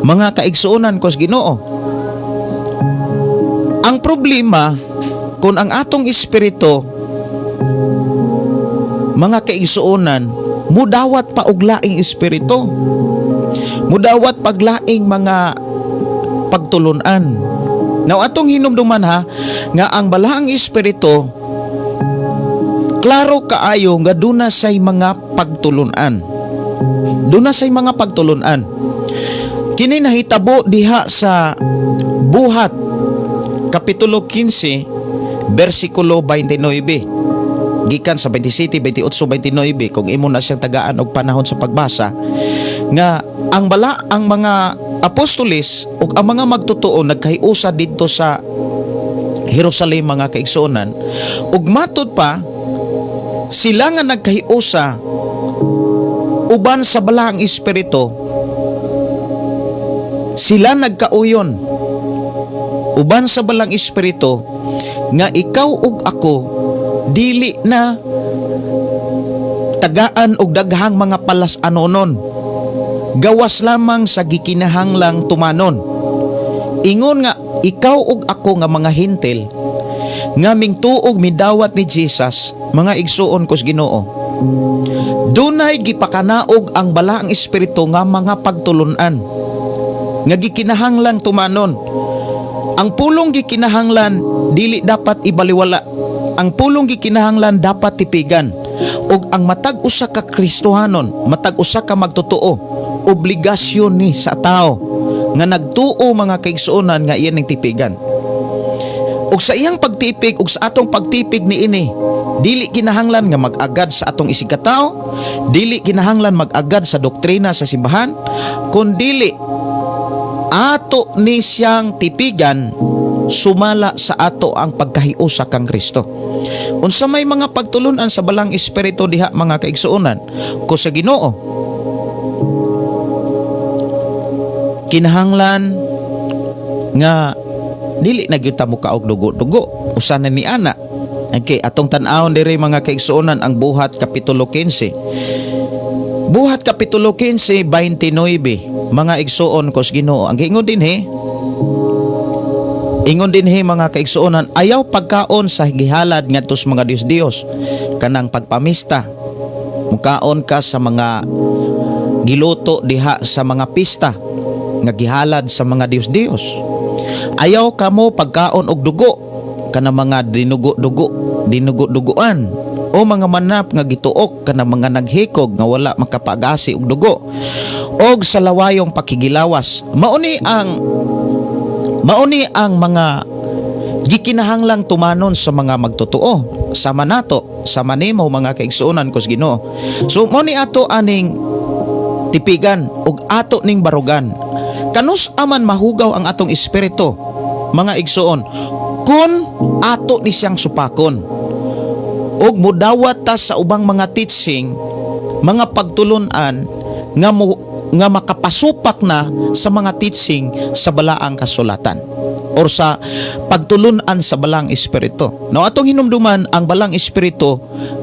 mga kaigsuonan ko sa Ginoo. Ang problema kung ang atong espiritu, mga kaigsuonan, mudawat pa og laing espiritu. Mudawat pag laing mga pagtulunan. Now atong hinumduman ha nga ang balaang espiritu, klaro kaayo nga duna say mga pagtulunan. Duna say mga pagtulunan. Kini nahitabo diha sa Buhat kapitulo 15 bersikulo 29 gikan sa 27, 28, 29, kung imo na siyang tagaan og panahon sa pagbasa, nga ang bala ang mga apostoles ug ang mga magtotoo nagkahiusa didto sa Jerusalem, mga kaigsuonan, ug matud pa sila nga nagkahiusa uban sa balaang espiritu, sila nagkauyon uban sa balang espiritu nga ikaw ug ako dili na tagaan og daghang mga palas-anonon gawas lamang sa gikinahanglang tumanon. Ingon nga ikaw ug ako nga mga Hentil nga mingtuog, midawat ni Jesus, mga igsuon kos Ginoo, dunay gipakanaog ang balaang espiritu nga mga pagtulunan nga gikinahanglang tumanon. Ang pulong gikinahanglan dili dapat ibaliwala. Ang pulong gikinahanglan dapat tipigan. Ug ang matag usa ka Kristohanon, matag usa ka magtotoo, obligasyon ni sa tao nga nagtuo, mga kaigsuonan, nga iyan ning tipigan. Ug sa iyang pagtipig ug sa atong pagtipig niini, dili kinahanglan nga mag-agad sa atong isigkatao, dili kinahanglan mag-agad sa doktrina sa simbahan, kun dili ato ni siyang tipigan sumala sa ato ang pagkahiusa kang Kristo. Unsa may mga pagtulunan sa balang espiritu diha, mga kaigsuonan ko sa Ginoo? Kinahanglan nga dili na gyud ta mokaog dugo-dugo. Usa na ni ana. Okay, atong tan-awon diri, mga kaigsuonan, ang Buhat kapitulo 15. Buhat kapitulo 15 29, mga igsuon kos Ginoo. Ang giingon dinhi, ingon dinhi, mga kaigsuonan, ayaw pagkaon sa gihalad ngadto sa mga dios-dios, kanang pagpamista. Mukaon ka sa mga giluto diha sa mga pista nga gihalad sa mga dios-dios. Ayaw kamo pagkaon og dugo, kana mga dinugo-dugo, dinugo-duguan o mga manap nga gituok, kana mga naghikog nga wala makapagasi og dugo, og sa lawayong pakigilawas. Mauni ang mga gikinahanglang tumanon sa mga magtotoo sama nato, sama nimo, mga kaigsuonan ko sa Ginoo. So mo ni ato aning Tipigan ug ato ning barugan. Kanus aman mahugaw ang atong espiritu, mga igsoon, kun ato ni siyang supakon ug mudawat ta sa ubang mga teaching, mga pagtulunan nga makapasupak na sa mga teaching sa Balaang Kasulatan or sa pagtulunan sa Balaang Espiritu. No, atong hinumduman ang Balaang Espiritu,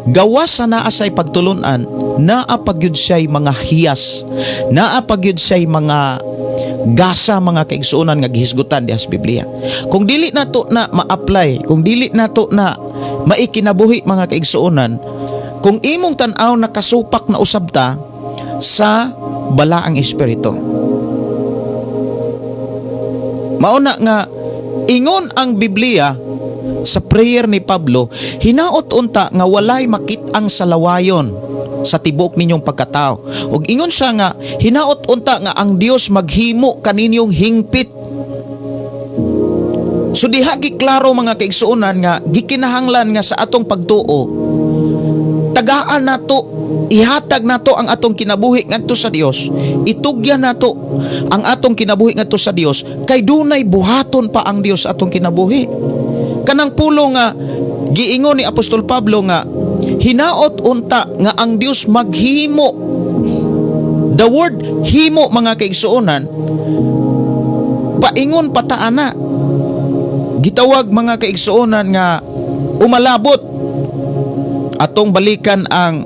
gawas sa naa say pagtulunan, naa pagyud siya'y mga hiyas, naa pagyud siya'y mga gasa, mga kaigsuonan, nga gihisgutan diha sa Biblia. Kung dili nato na ma-apply, kung dili nato na maikinabuhi, mga kaigsuonan, kung imong tan-aw, nakasupak na usab ta sa Balaang Espiritu. Mauna nga ingon ang Biblia sa prayer ni Pablo, "Hinaot unta nga walay makit-ang salawayon sa tibuok ninyong pagkatao." Ug ingon siya nga hinaot unta nga ang Dios maghimo kaninyong hingpit. So diha giklaro, mga kaigsuonan, nga gikinahanglan nga sa atong pagtuo, tagaan nato, ihatag nato ang atong kinabuhi ngadto sa Dios. Itugyan nato ang atong kinabuhi ngadto sa Dios kay dunay buhaton pa ang Dios sa atong kinabuhi. Kanang pulo nga giingon ni Apostol Pablo nga hinaot unta nga ang Dios maghimo. The word "himo", mga kaigsuonan, paingon pataan na. Gitawag, mga kaigsuonan, nga umalabot. Atong balikan ang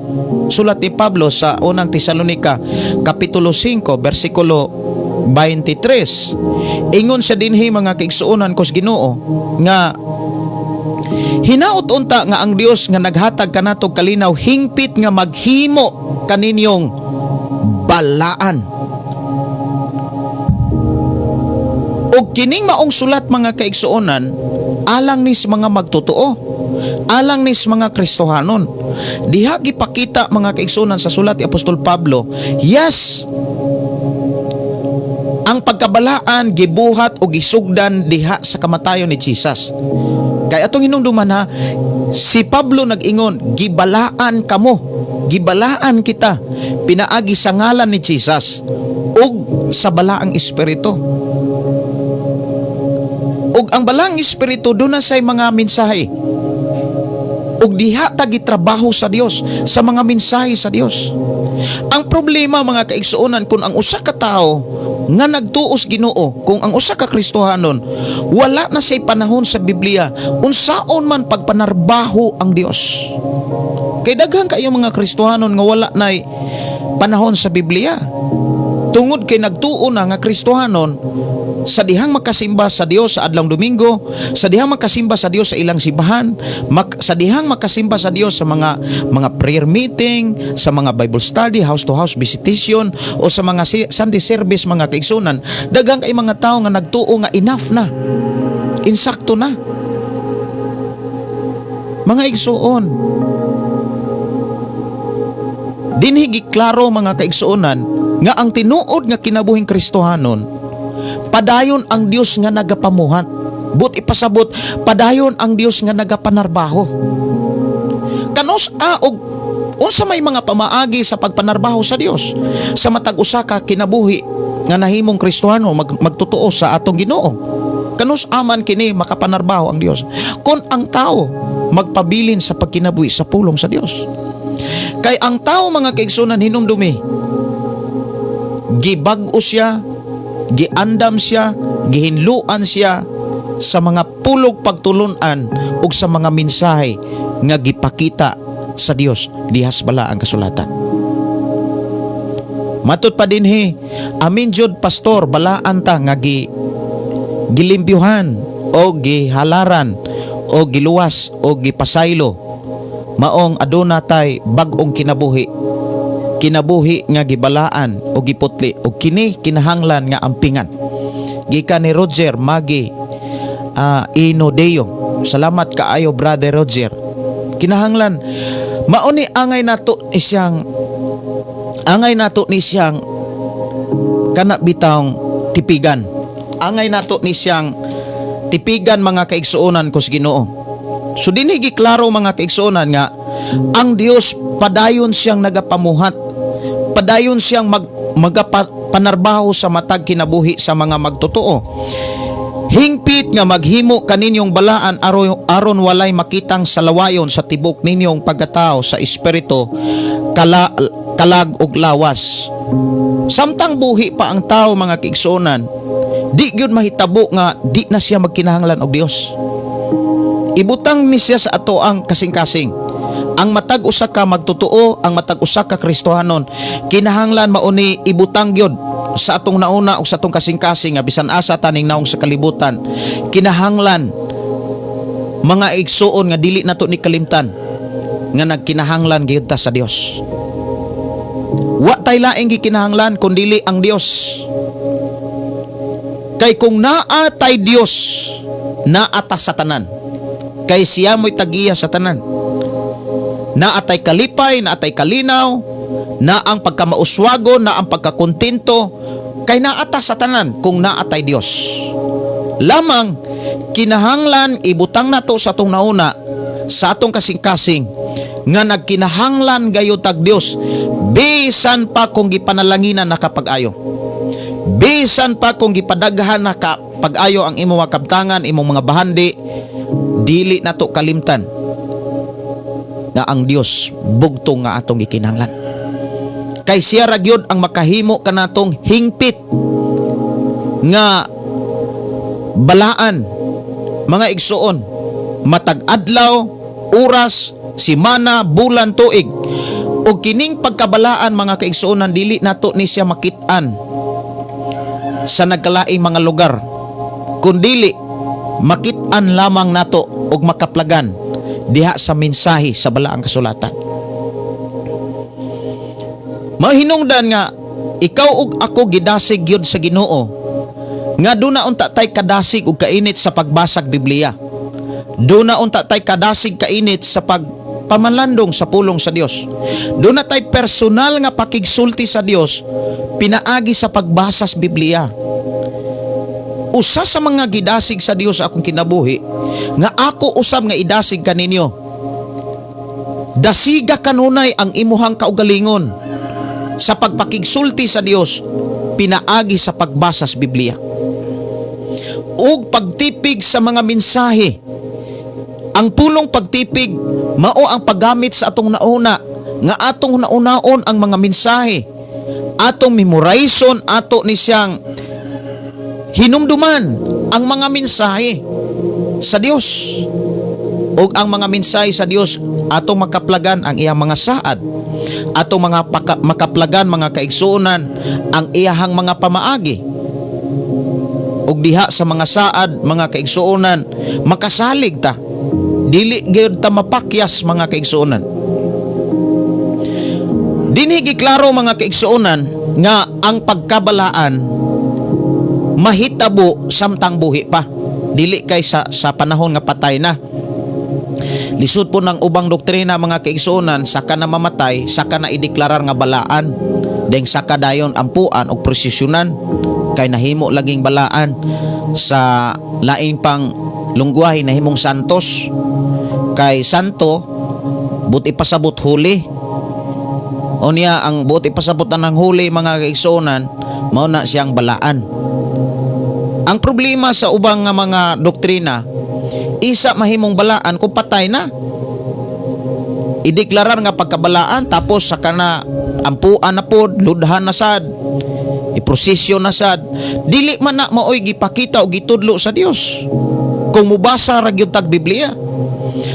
sulat ni Pablo sa Unang Tesalonika kapitulo 5 bersikulo 23. Ingon sa dinhi, mga kaigsuonan kos Ginoo, nga hinaot unta nga ang Dios nga naghatag kanato kalinaw hingpit nga maghimo kaninyong balaan. Ug kining maong sulat, mga kaigsuonan, alang ni sa mga magtotoo, alang ni sa mga Kristohanon. Diha gipakita, mga kaigsuonan, sa sulat ni Apostol Pablo, yes, ang pagkabalaan gibuhat o gisugdan diha sa kamatayon ni Jesus. Kay atong hinumduman ha, si Pablo nag-ingon, "Gibalaan kamo, gibalaan kita, pinaagi sa ngalan ni Jesus ug sa Balaang Espiritu." Ug ang Balaang Espiritu duna say mga mensahe. Ug diha ta gitrabaho sa Dios sa mga mensahe sa Dios. Ang problema, mga kaigsuonan, kung ang usa ka tawo nga nagtuos Ginoo, kung ang usa ka Kristohanon wala na say panahon sa Biblia, unsaon man pagpanarbaho ang Dios? Kay daghan kayo mga Kristohanon nga wala nay panahon sa Biblia. Tungod kay nagtuo na nga Kristohanon, sa dihang makasimba sa Dios sa adlong Domingo, sa dihang makasimba sa Dios sa ilang simbahan, sa dihang makasimba sa Dios sa mga prayer meeting, sa mga Bible study, house to house visitation o sa mga Sunday service, mga kaigsunan, daghang kay mga tao nga nagtuo nga enough na. Insakto na. Mga igsuon, dinhi giklaro, mga kaigsuonan, nga ang tinuod nga kinabuhing Kristohanon, padayon ang Dios nga nagapamuhat. But ipasabot, padayon ang Dios nga nagapanarbaho. Kanus a og unsa may mga pamaagi sa pagpanarbaho sa Dios sa matag usa ka kinabuhi nga nahimong Kristohano, magtotoo sa atong Ginoo? Kanus aman kini makapanarbaho ang Dios? Kung ang tao magpabilin sa pagkinabuhi sa pulong sa Dios. Kay ang tao, mga kaigsunan, hinumdumi, gibag-o siya, giandam siya, gihinluan siya sa mga pulog pagtulunan ug sa mga mensahe nga gipakita sa Dios diha sa Balaang Kasulatan. Matud pa dinhi, "Amin jud, pastor, balaan ta nga gilimpyuhan o gihalaran o giluwas o gipasaylo, maong aduna tay bag-ong kinabuhi, kinabuhi nga gibalaan o giputli, o kini kinahanglan nga ampingan," gikan ni Roger Magi Inodeo. Salamat kaayo, Brother Roger. Kinahanglan mao ni angay nato ni siyang kana bitawng tipigan. Angay nato ni siyang tipigan, mga kaigsuonan ko sa Ginoo. So dinhi giklaro, mga kaigsuonan, nga ang Dios padayon siyang nagapamuhat, padayon siyang mag magapanarbaho sa matag kinabuhi sa mga magtotoo. Hingpit nga maghimo kaninyong balaan aron walay makitang salawayon sa tibok ninyong pagkatao sa espiritu, kalag ug lawas. Samtang buhi pa ang tao, mga kaigsuonan, di gyud mahitabo nga di na siya magkinahanglan og Dios. Ibutang ni siya sa ato ang kasing-kasing. Ang matag usa ka magtotoo, ang matag usa ka Kristohanon, kinahanglan mauni ibutang gyud sa atong nauna o sa atong kasing-kasing nga bisan asa taning naong sa kalibutan. Kinahanglan, mga igsuon, nga dili nato ni kalimtan nga nagkinahanglan gyud ta sa Dios. Wa tay laing gikinahanglan kun dili ang Dios. Kay kung naa tay Dios, naa ta sa tanan. Kay siya mo'y tagiya sa tanan. Naa tay kalipay, naa tay kalinaw, naa ang pagkamauswagon, naa ang pagkakontento, kay naa ta sa tanan kung naa tay Dios. Lamang kinahanglan ibutang nato sa atong nauna, sa atong kasing-kasing nga nagkinahanglan gayud tag Dios bisan pa kung gipanalanginan na kapag-ayo. Bisan pa kung gipadaghan na ka pag-ayo ang imong mga kabtangan, imong mga bahandi, dili nato kalimtan nga ang Dios bugtong nga atong gikinahanglan. Kay siya ra gyud ang makahimo kanatong hingpit nga balaan, mga igsuon, matag adlaw, oras, simana, bulan, tuig. Ug kining pagkabalaan, mga kaigsuonan, dili nato ni siya makit-an sa nagkalaing mga lugar kundili makit-an lamang nato og makaplagan diha sa mensahe sa balaang kasulatan. Mahinungdan nga ikaw ug ako gidasig gyud sa Ginoo nga duna unta tay kadasig ug kainit sa pagbasag Biblia. Duna unta tay kadasig kainit sa pagpamalandong sa pulong sa Dios. Duna tay personal nga pakigsulti sa Dios pinaagi sa pagbasa sa Biblia. Usa sa mga gidasig sa Dios sa akong kinabuhi nga ako usab nga idasig kaninyo. Dasiga kanunay ang imuhang kaugalingon sa pagpakigsulti sa Dios pinaagi sa pagbasa sa Biblia ug pagtipig sa mga mensahe. Ang pulong pagtipig mao ang paggamit sa atong nauna nga atong naunaon ang mga mensahe, atong memorizon, ato ni siyang hinumduman ang mga mensahe sa Dios. Ug ang mga mensahe sa Dios, atong makaplagan ang iyang mga saad, atong mga makaplagan, mga kaigsuonan, ang iyahang mga pamaagi. Ug diha sa mga saad, mga kaigsuonan, makasalig ta, dili gyud ta mapakyas, mga kaigsuonan. Dinhi giklaro, mga kaigsuonan, nga ang pagkabalaan mahitabo samtang buhi pa, dili kay sa panahon nga patay na. Lisod po ng ubang doktrina, mga kaigsuonan, saka na mamatay, saka na ideklarar nga balaan. Deng saka dayon ampuan og prosesyonan kay nahimo laging balaan, sa laing pang lungguwahe nahimong santos. Kay santo, buot ipasabot holy. O niya ang buot ipasabot ng holy, mga kaigsuonan, mao na siyang balaan. Ang problema sa ubang nga mga doktrina, isa mahimong balaan kung patay na. Ideklarar nga pagkabalaan, tapos saka na ampuan na pod, ludhan na sad, iprosesyon na sad. Dili man na maoy gipakita o gitudlo sa Dios. Kung mubasa ra gyud tag Biblia.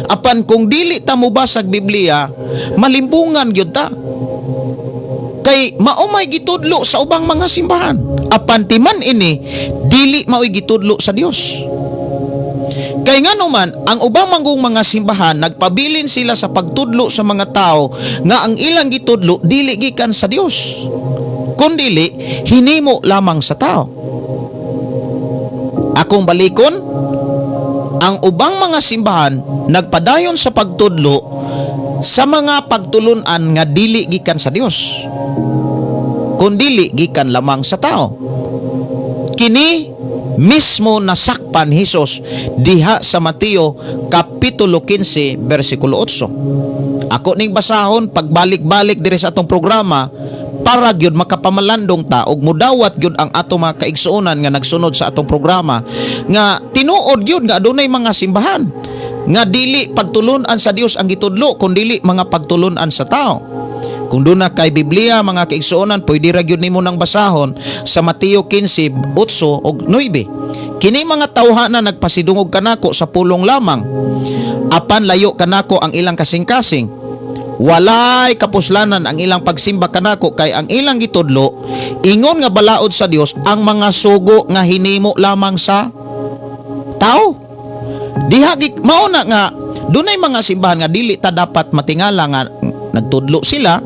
Apan kung dili ta mubasa og Biblia, malimbungan gyud ta. Kay mao may gitudlo sa ubang mga simbahan. Apan timan ini, dili maoy gitudlo sa Dios. Kay ngano man, ang ubang manggong mga simbahan nagpabilin sila sa pagtudlo sa mga tao nga ang ilang gitudlo dili gikan sa Dios, kundili hinimo lamang sa tao. Akong balikon, ang ubang mga simbahan nagpadayon sa pagtudlo sa mga pagtulunan nga dili gikan sa Dios, kundili gikan lamang sa tao. Kini mismo nasakpan Hesus diha sa Mateo kapitulo 15 bersikulo 8. Ako ning basahon pagbalik-balik diri sa atong programa. Para gyud makapamalandong ta og mudawat gyud ang ato mga kaigsuonan nga nagsunod sa atong programa nga tinuod gyud nga adunay mga simbahan nga dili pagtulunan sa Dios ang gitudlo kun dili mga pagtulunan sa tao. Kung duna kay Biblia, mga kaigsuonan, pwede ra gyud nimo nang basahon sa Mateo 15:8 ug 9. Kini mga tawhana nagpasidungog kanako sa pulong lamang, apan layo kanako ang ilang kasing-kasing. Walay kapuslanan ang ilang pagsimba kanako kay ang ilang gitudlo ingon nga balaod sa Dios ang mga sugo nga hinimo lamang sa tao. Diha mao na nga dunay mga simbahan nga dili ta dapat matingala nga nagtudlo sila,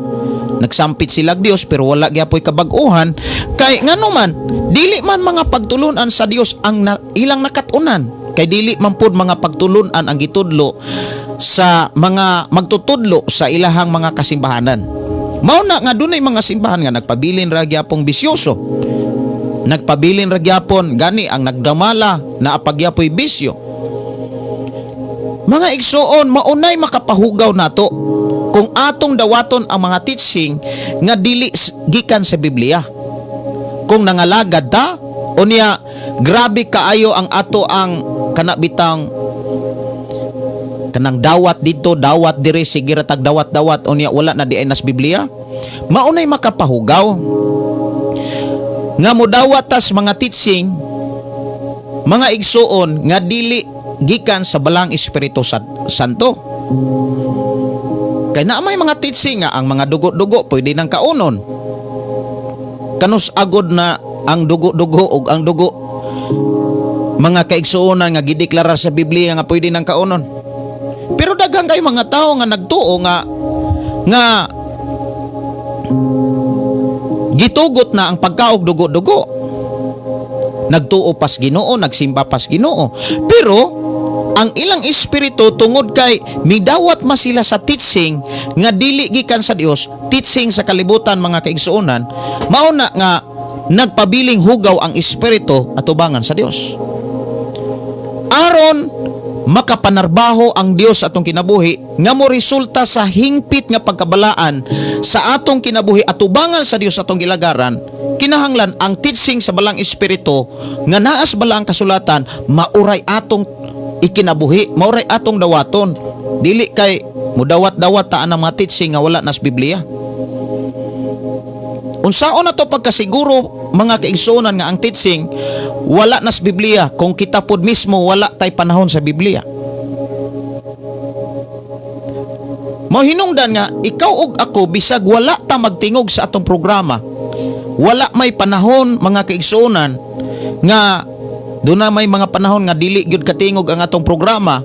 nagsampit sila Dios, pero wala gyapoy kabag-ohan kay ngano man dili man mga pagtulunan sa Dios ang ilang nakat-unan, kay dili man pud mga pagtulunan ang gitudlo sa mga magtutudlo sa ilahang mga kasimbahanan. Mao na nga dunay mga simbahan nga nagpabilin ra gyapong bisyoso, nagpabilin ra gyapon gani ang nagdamala na apagyapoy bisyo. Mga igsuon, maunay makapahugaw nato kung atong dawaton ang mga teaching nga dili gikan sa Biblia. Kung nangalagad ta, unya grabe kaayo ang ato ang kanabitang kanang dawat dito, dawat diri, sige ra tag dawat-dawat, unya wala na di ay nas Biblia. Maunay makapahugaw nga modawat tas mga teaching, mga igsuon, nga dili gikan sa Balang Espiritu Santo. Kay naa may mga teaching nga ang mga dugo-dugo pwede nang kaunon. Kanus agod na ang dugo-dugo og ang dugo, mga kaigsuonan, nga gideklara sa Biblia nga pwede nang kaunon? Pero daghan kay mga tao nga nagtuo nga nga gitugot na ang pagkaog dugo-dugo. Nagtuo pas Ginoo, nagsimba pas Ginoo. Pero ang ilang espiritu, tungod kay midawat ma sila sa teaching nga dili gikan sa Dios, teaching sa kalibutan, mga kaigsuonan, mao na nga nagpabiling hugaw ang espiritu atubangan sa Dios. Aron makapanarbaho ang Dios sa atong kinabuhi nga mo resulta sa hingpit nga pagkabalaan sa atong kinabuhi atubangan sa Dios atong gilagaran, kinahanglan ang teaching sa Balang Espiritu nga naas balaang kasulatan mauray atong ikinabuhi, mauray atong dawaton. Dili kay mudawat-dawat ta ang mga teaching nga wala nas Biblia. Unsaon na to pagkasiguro, mga kaigsuonan, nga ang teaching wala nas Biblia kung kita pod mismo wala tay panahon sa Biblia? Mo hinungdan nga ikaw ug ako, bisag wala ta magtingog sa atong programa, wala may panahon, mga kaigsuonan, nga duna may mga panahon nga dili gyud katingog ang atong programa,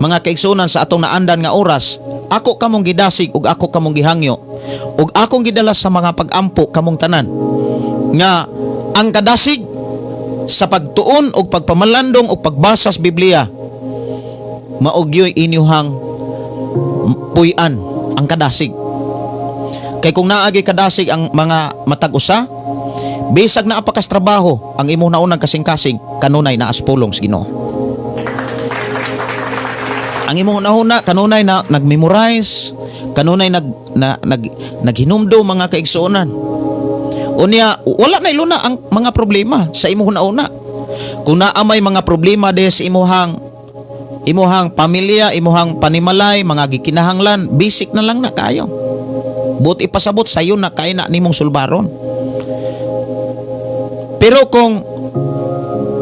mga kaigsuonan, sa atong naandan nga oras. Ako kamong gidasig ug ako kamong gihangyo ug akong gidala sa mga pag-ampo kamong tanan nga ang kadasig sa pagtuon ug pagpamalandong ug pagbasa sa Biblia mao gyoy inyuhang puy-an ang kadasig. Kay kung naagi kadasig ang mga matag usa, bisag naa pa kas trabaho, ang imong naunang kasing-kasing kanunay naas pulong sa Ginoo. Ang imong hunahuna kanunay na nag-memorize, kanunay nag na, nag naghinumdom, mga kaigsuonan. Unya wala na iluna ang mga problema sa imong hunahuna. Kung naa may mga problema de sa imuhang pamilya, imuhang panimalay, mga gikinahanglan, basic na lang na kayo. But ipasabot sayo na kay na nimong sulbaron. Pero kung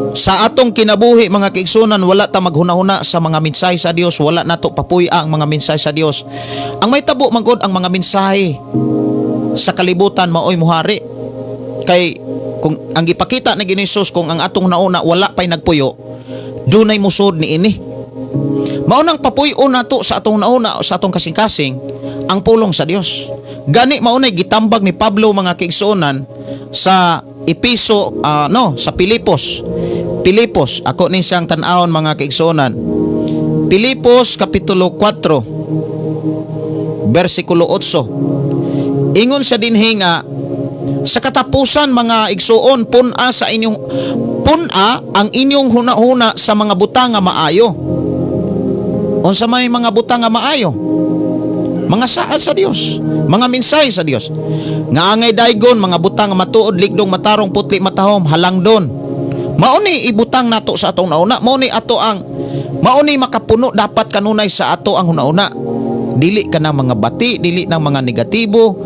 sa atong kinabuhi, mga kaigsunan, wala ta maghunahuna sa mga mensahe sa Dios, wala nato papuy-a ang mga mensahe sa Dios. Ang may tabo man gud, ang mga mensahe sa kalibutan maoy muhari. Kay kung ang gipakita ni Ginoo Hesus, kung ang atong nauna wala pay nagpuyo, dunay musod ni ini. Mao nang papuy-on nato sa atong nauna, sa atong kasing-kasing, ang pulong sa Dios. Gani mao nay gitambag ni Pablo, mga kaigsuonan, sa Epeso, no, sa Pilipos. Pilipos, ako ni siyang tan-awon, mga kaigsuonan. Pilipos kapitulo 4 bersikulo 8. Ingon sa dinhi nga sa katapusan, mga igsuon, pun-a ang inyong hunahuna sa mga butang nga maayo. Unsa may mga butang nga maayo? Mga saad sa Dios, mga mensahe sa Dios. Nga angay daygon, mga butang nga matuod, ligdong, matarong, putli, matahom, halangdon. Mao ni ibutang nato sa atong nauna, mao ni ato ang mao ni makapuno dapat kanunay sa ato ang hunauna. Dili ka ng mga bati, dili ng mga negatibo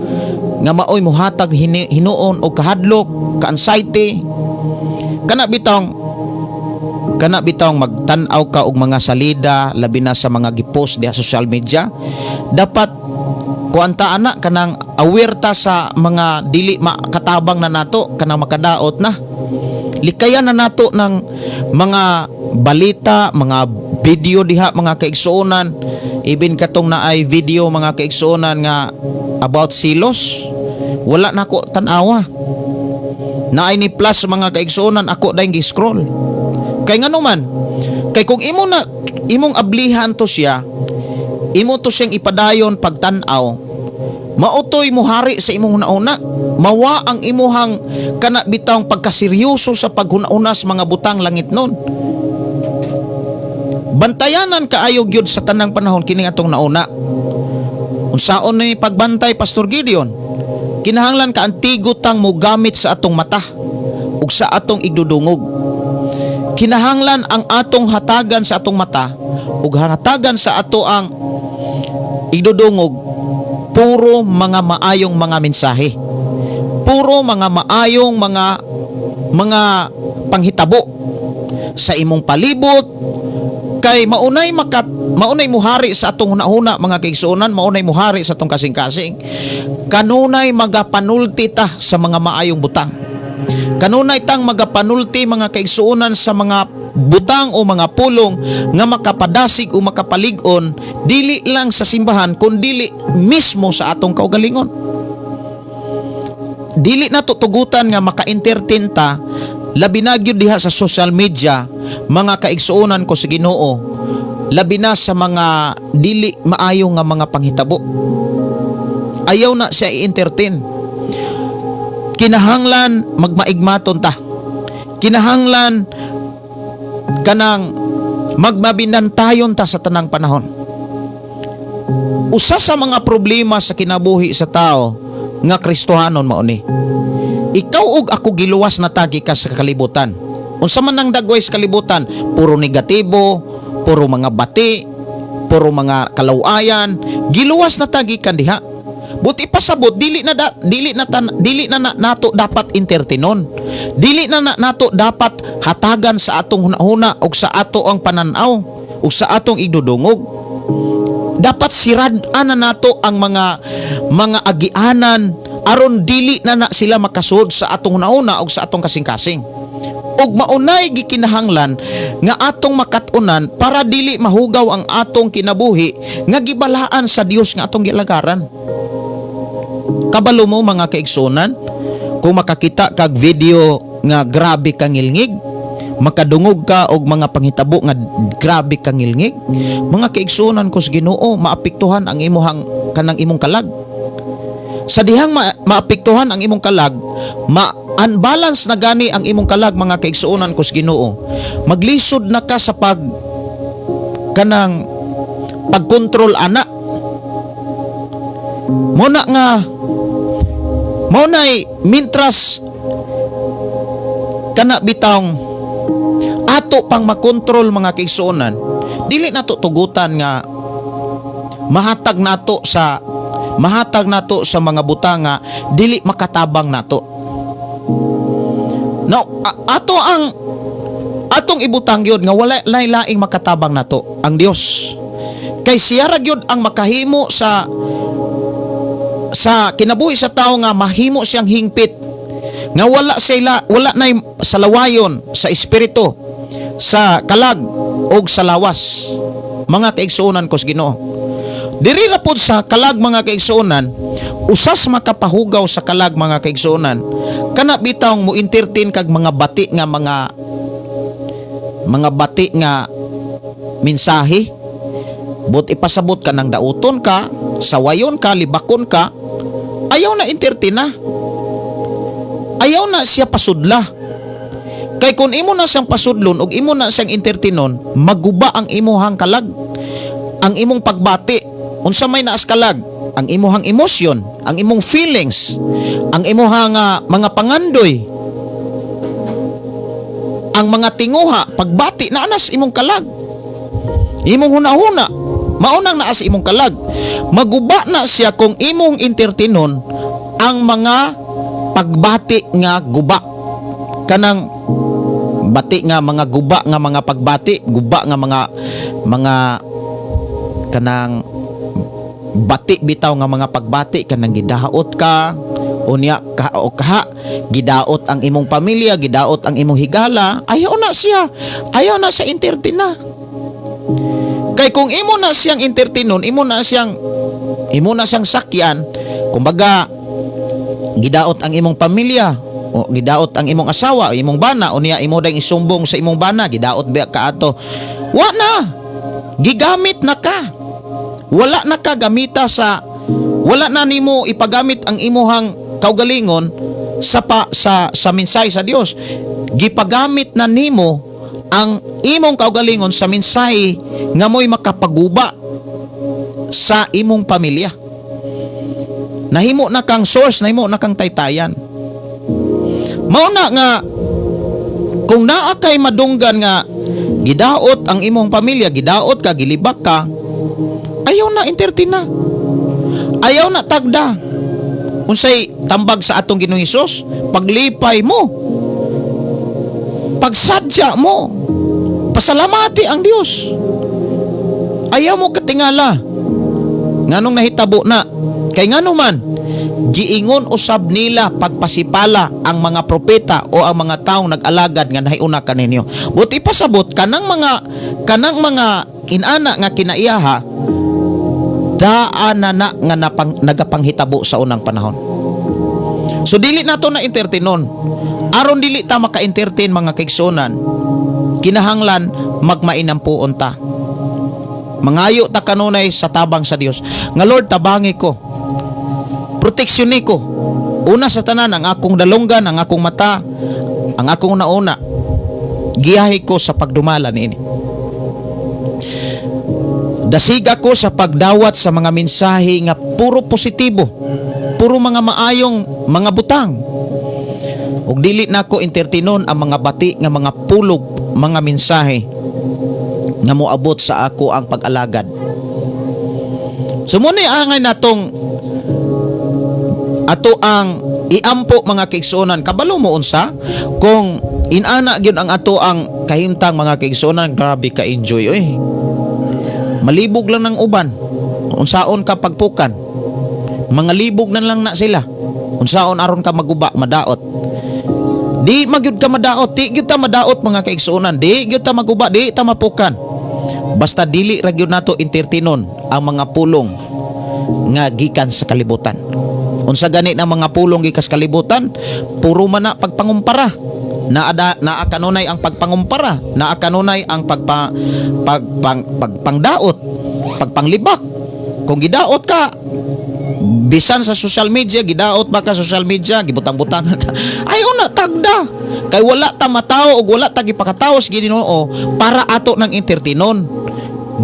nga maoy muhatag hinuon o kahadlok, ka-anxiety. Kana bitawng magtan-aw ka og mga salida, labi na sa mga gipost diha sa social media, dapat kuan ta ana, kanang aware ta sa mga dili makatabang na nato, kanang makadaot na. Likayan na nato ng mga balita, mga video diha, mga kaigsuonan. Even katong naay video, mga kaigsuonan, nga about silos, wala na ko tan-awa. Naay ni plus, mga kaigsuonan, ako dayong gi-scroll. Kay ngano man? Kay kung imo na imong ablihan to siya, imo to siyang ipadayon pagtan-aw, mao toy muhari sa imong hunauna. Mawa ang imuhang kana bitawng pagkaseryoso sa paghuna-una sa mga butang langit nun. Bantayanan kaayo gyud sa tanang panahon kini atong nauna. Unsaon ni pagbantay, Pastor Gideon? Kinahanglan ka antigo tang mogamit sa atong mata ug sa atong igdudungog. Kinahanglan ang atong hatagan sa atong mata ug hatagan sa ato ang igdudungog, puro mga maayong mga mensahe. Puro mga maayong mga panghitabo sa imong palibot, kay maunay muhari sa atong hunahuna, mga kaigsuonan, maunay muhari sa atong kasing-kasing. Kanunay magapanulti ta sa mga maayong butang. Kanunay tang magapanulti, mga kaigsuonan, sa mga butang o mga pulong nga makapadasig o makapalig-on, dili lang sa simbahan kundili mismo sa atong kaugalingon. Dili na tugutan nga maka-entertain ta, labi na gyud diha sa social media, mga kaigsuonan ko sa Ginoo, labi na sa mga dili maayo nga mga panghitabo. Ayaw na siya i-entertain. Kinahanglan magmaigmaton ta. Kinahanglan kanang magmabinantayon ta sa tanang panahon. Usa sa mga problema sa kinabuhi sa tao nga Kristohanon mao ni. Ikaw ug ako, giluwas na ta gikan sa kalibutan. Unsa man ang dagway sa kalibutan, puro negatibo, puro mga bati, puro mga kalawayan, giluwas na ta gikan diha. Buot ipasabot, dili na, na nato dapat entertainon. Dili na, na nato dapat hatagan sa atong hunahuna ug sa ato ang pananaw ug sa atong igdudungog. Dapat sirad-an na nato ang mga agianan aron dili na na sila makasud sa atong hunahuna ug sa atong kasing-kasing. Ug maunay gikinahanglan nga atong makat-unan para dili mahugaw ang atong kinabuhi nga gibalaan sa Dios nga atong gilagaran. Kabalo mo, mga kaigsunan, kung makakita kag video nga grabe kang ngilngig, makadungog ka og mga panghitabo nga grabe kang ngilngig, mga kaigsunan ko sa Ginoo, maapektuhan ang imuhang kanang imong kalag. Sa dihang maapektuhan ang imong kalag, ma-unbalance na gani ang imong kalag, mga kaigsuonan ko sa Ginoo. Maglisod na ka sa pag kanang pagkontrol ana. Mao na nga mao nay mintras kana bitawng ato pang makontrol, mga kaigsuonan, dili nato tugutan nga mahatag nato sa mga butanga dili makatabang nato. Now, ato ang atong ibutang gyud nga wala lay laing makatabang nato, ang Dios. Kay siya ra gyud ang makahimo sa kinabuhi sa tao nga mahimo siyang hingpit nga wala sila, wala nay salawayon sa espiritu, sa kalag og sa lawas, mga kaigsuonan ko sa Ginoo. Diri ra pod sa kalag, mga kaigsuonan, usas makapahugaw sa kalag, mga kaigsuonan, kana bitawng mo entertain kag mga bati nga mga bati nga mensahe. But ipasabot ka ng dauton ka, sawayon ka, libakon ka, ayaw na entertain na. Ayaw na siya pasudla. Kay kung imo na siyang pasudlon ug imo na siyang entertainon, maguba ang imuhang kalag. Ang imong pagbati, unsa may naas kalag? Ang imuhang emosyon, ang imong feelings, ang imuhang mga pangandoy, ang mga tinguha, pagbati naa na sa imong kalag. Imong hunahuna, maunang naa sa imong kalag. Maguba na siya kung imong entertainon ang mga pagbati nga guba. Kanang bati nga mga guba nga mga pagbati, guba nga mga kanang bati bitaw nga mga pagbati, kanang gidaot ka unya ka o kaha gidaot ang imong pamilya, gidaot ang imong higala. Ayaw na siya, ayaw na siya entertain na, kay kung imo na siyang entertainon, imo na siyang sakyan. Kumbaga gidaot ang imong pamilya o gidaot ang imong asawa o imong bana, unya imo dang isumbong sa imong bana, "Gidaot ba ka ato?" Wa na, gigamit na ka. Wala na ka gamita sa, wala na nimo ipagamit ang imuhang kaugalingon sa pa, sa sa mensahe sa Dios. Gipagamit na nimo ang imong kaugalingon sa mensahe nga mo'y makapaguba sa imong pamilya. Nahimo na kang source, nahimo na kang taytayan. Mao na nga kung naa kay madunggan nga gidaot ang imong pamilya, gidaot ka, gilibak ka, ayaw na entertain na. Ayaw na tagda. Unsay tambag sa atong Ginoong Hesus? Paglipay mo. Pagsadya mo. Pasalamati ang Dios. Ayaw mo katingala. Nganong nahitabo na? Kay ngano man, giingon usab nila pagpasipala ang mga propeta o ang mga taong nag-alagad nga nahiuna kaninyo. Buti pasabot kanang mga inana nga kinaiyaha, daan na na nga nagapanghitabo sa unang panahon. So dili nato na entertainon. Aron dili ta maka-entertain, mga kaigsuonan, kinahanglan magmainampuon ta. Mangayo ta kanunay sa tabang sa Dios. Nga, "Lord, tabangi ko. Proteksyon ko. Una sa tanan, ang akong dalunggan, ang akong mata, ang akong una-una. Giyahe ko sa pagdumala niini. Dasiga ko sa pagdawat sa mga mensahe nga puro positibo, puro mga maayong mga butang. Ug dili nako entertainon ang mga bati nga mga pulog, mga mensahe nga moabot sa ako ang pag-alagad." So mao ni angay natong ato ang iampo, mga kaigsuonan. Kabalo mo unsa, kung inana gyud ang ato ang kahimtang, mga kaigsuonan, grabe ka enjoy oy. Malibog lang ng uban. Unsaon ka pagpukan? Mga libog na lang na sila. Unsaon aron ka maguba, madaot? Di magyud ka madaot, di gyud ta madaot, mga kaigsuonan, di gyud ta maguba, di ta mapukan. Basta dili ra gyud nato entertainon ang mga pulong nga gikan sa kalibutan. Unsa gani na mga pulong gikan sa kalibutan? Puro man na pagpangumpara. Naada naa kanunay ang pagpangumpara, naa kanunay ang pagpangdaot, pagpanglibak. Kung gidaot ka, bisan sa social media, gidaot ba ka social media, gibutang-butang ka. Ayaw na tagda. Kay wala ta matawo ug wala ta gipakatawo sa Ginoo para ato nang entertainon.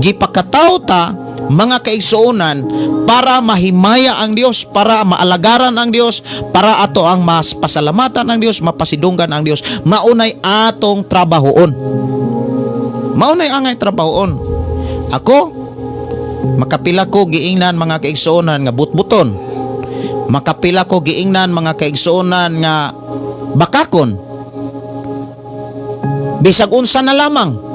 Gipakatawo ta, mga kaigsuonan, para mahimaya ang Dios, para maalagaran ang Dios, para ato ang mas pasalamatan ang Dios, mapasidunggan ang Dios. Maunay atong trabahoon. Maunay angay trabahoon. Ako, makapila ko giingnan, mga kaigsuonan, nga butbuton. Makapila ko giingnan, mga kaigsuonan, nga bakakon. Bisag unsa na lamang.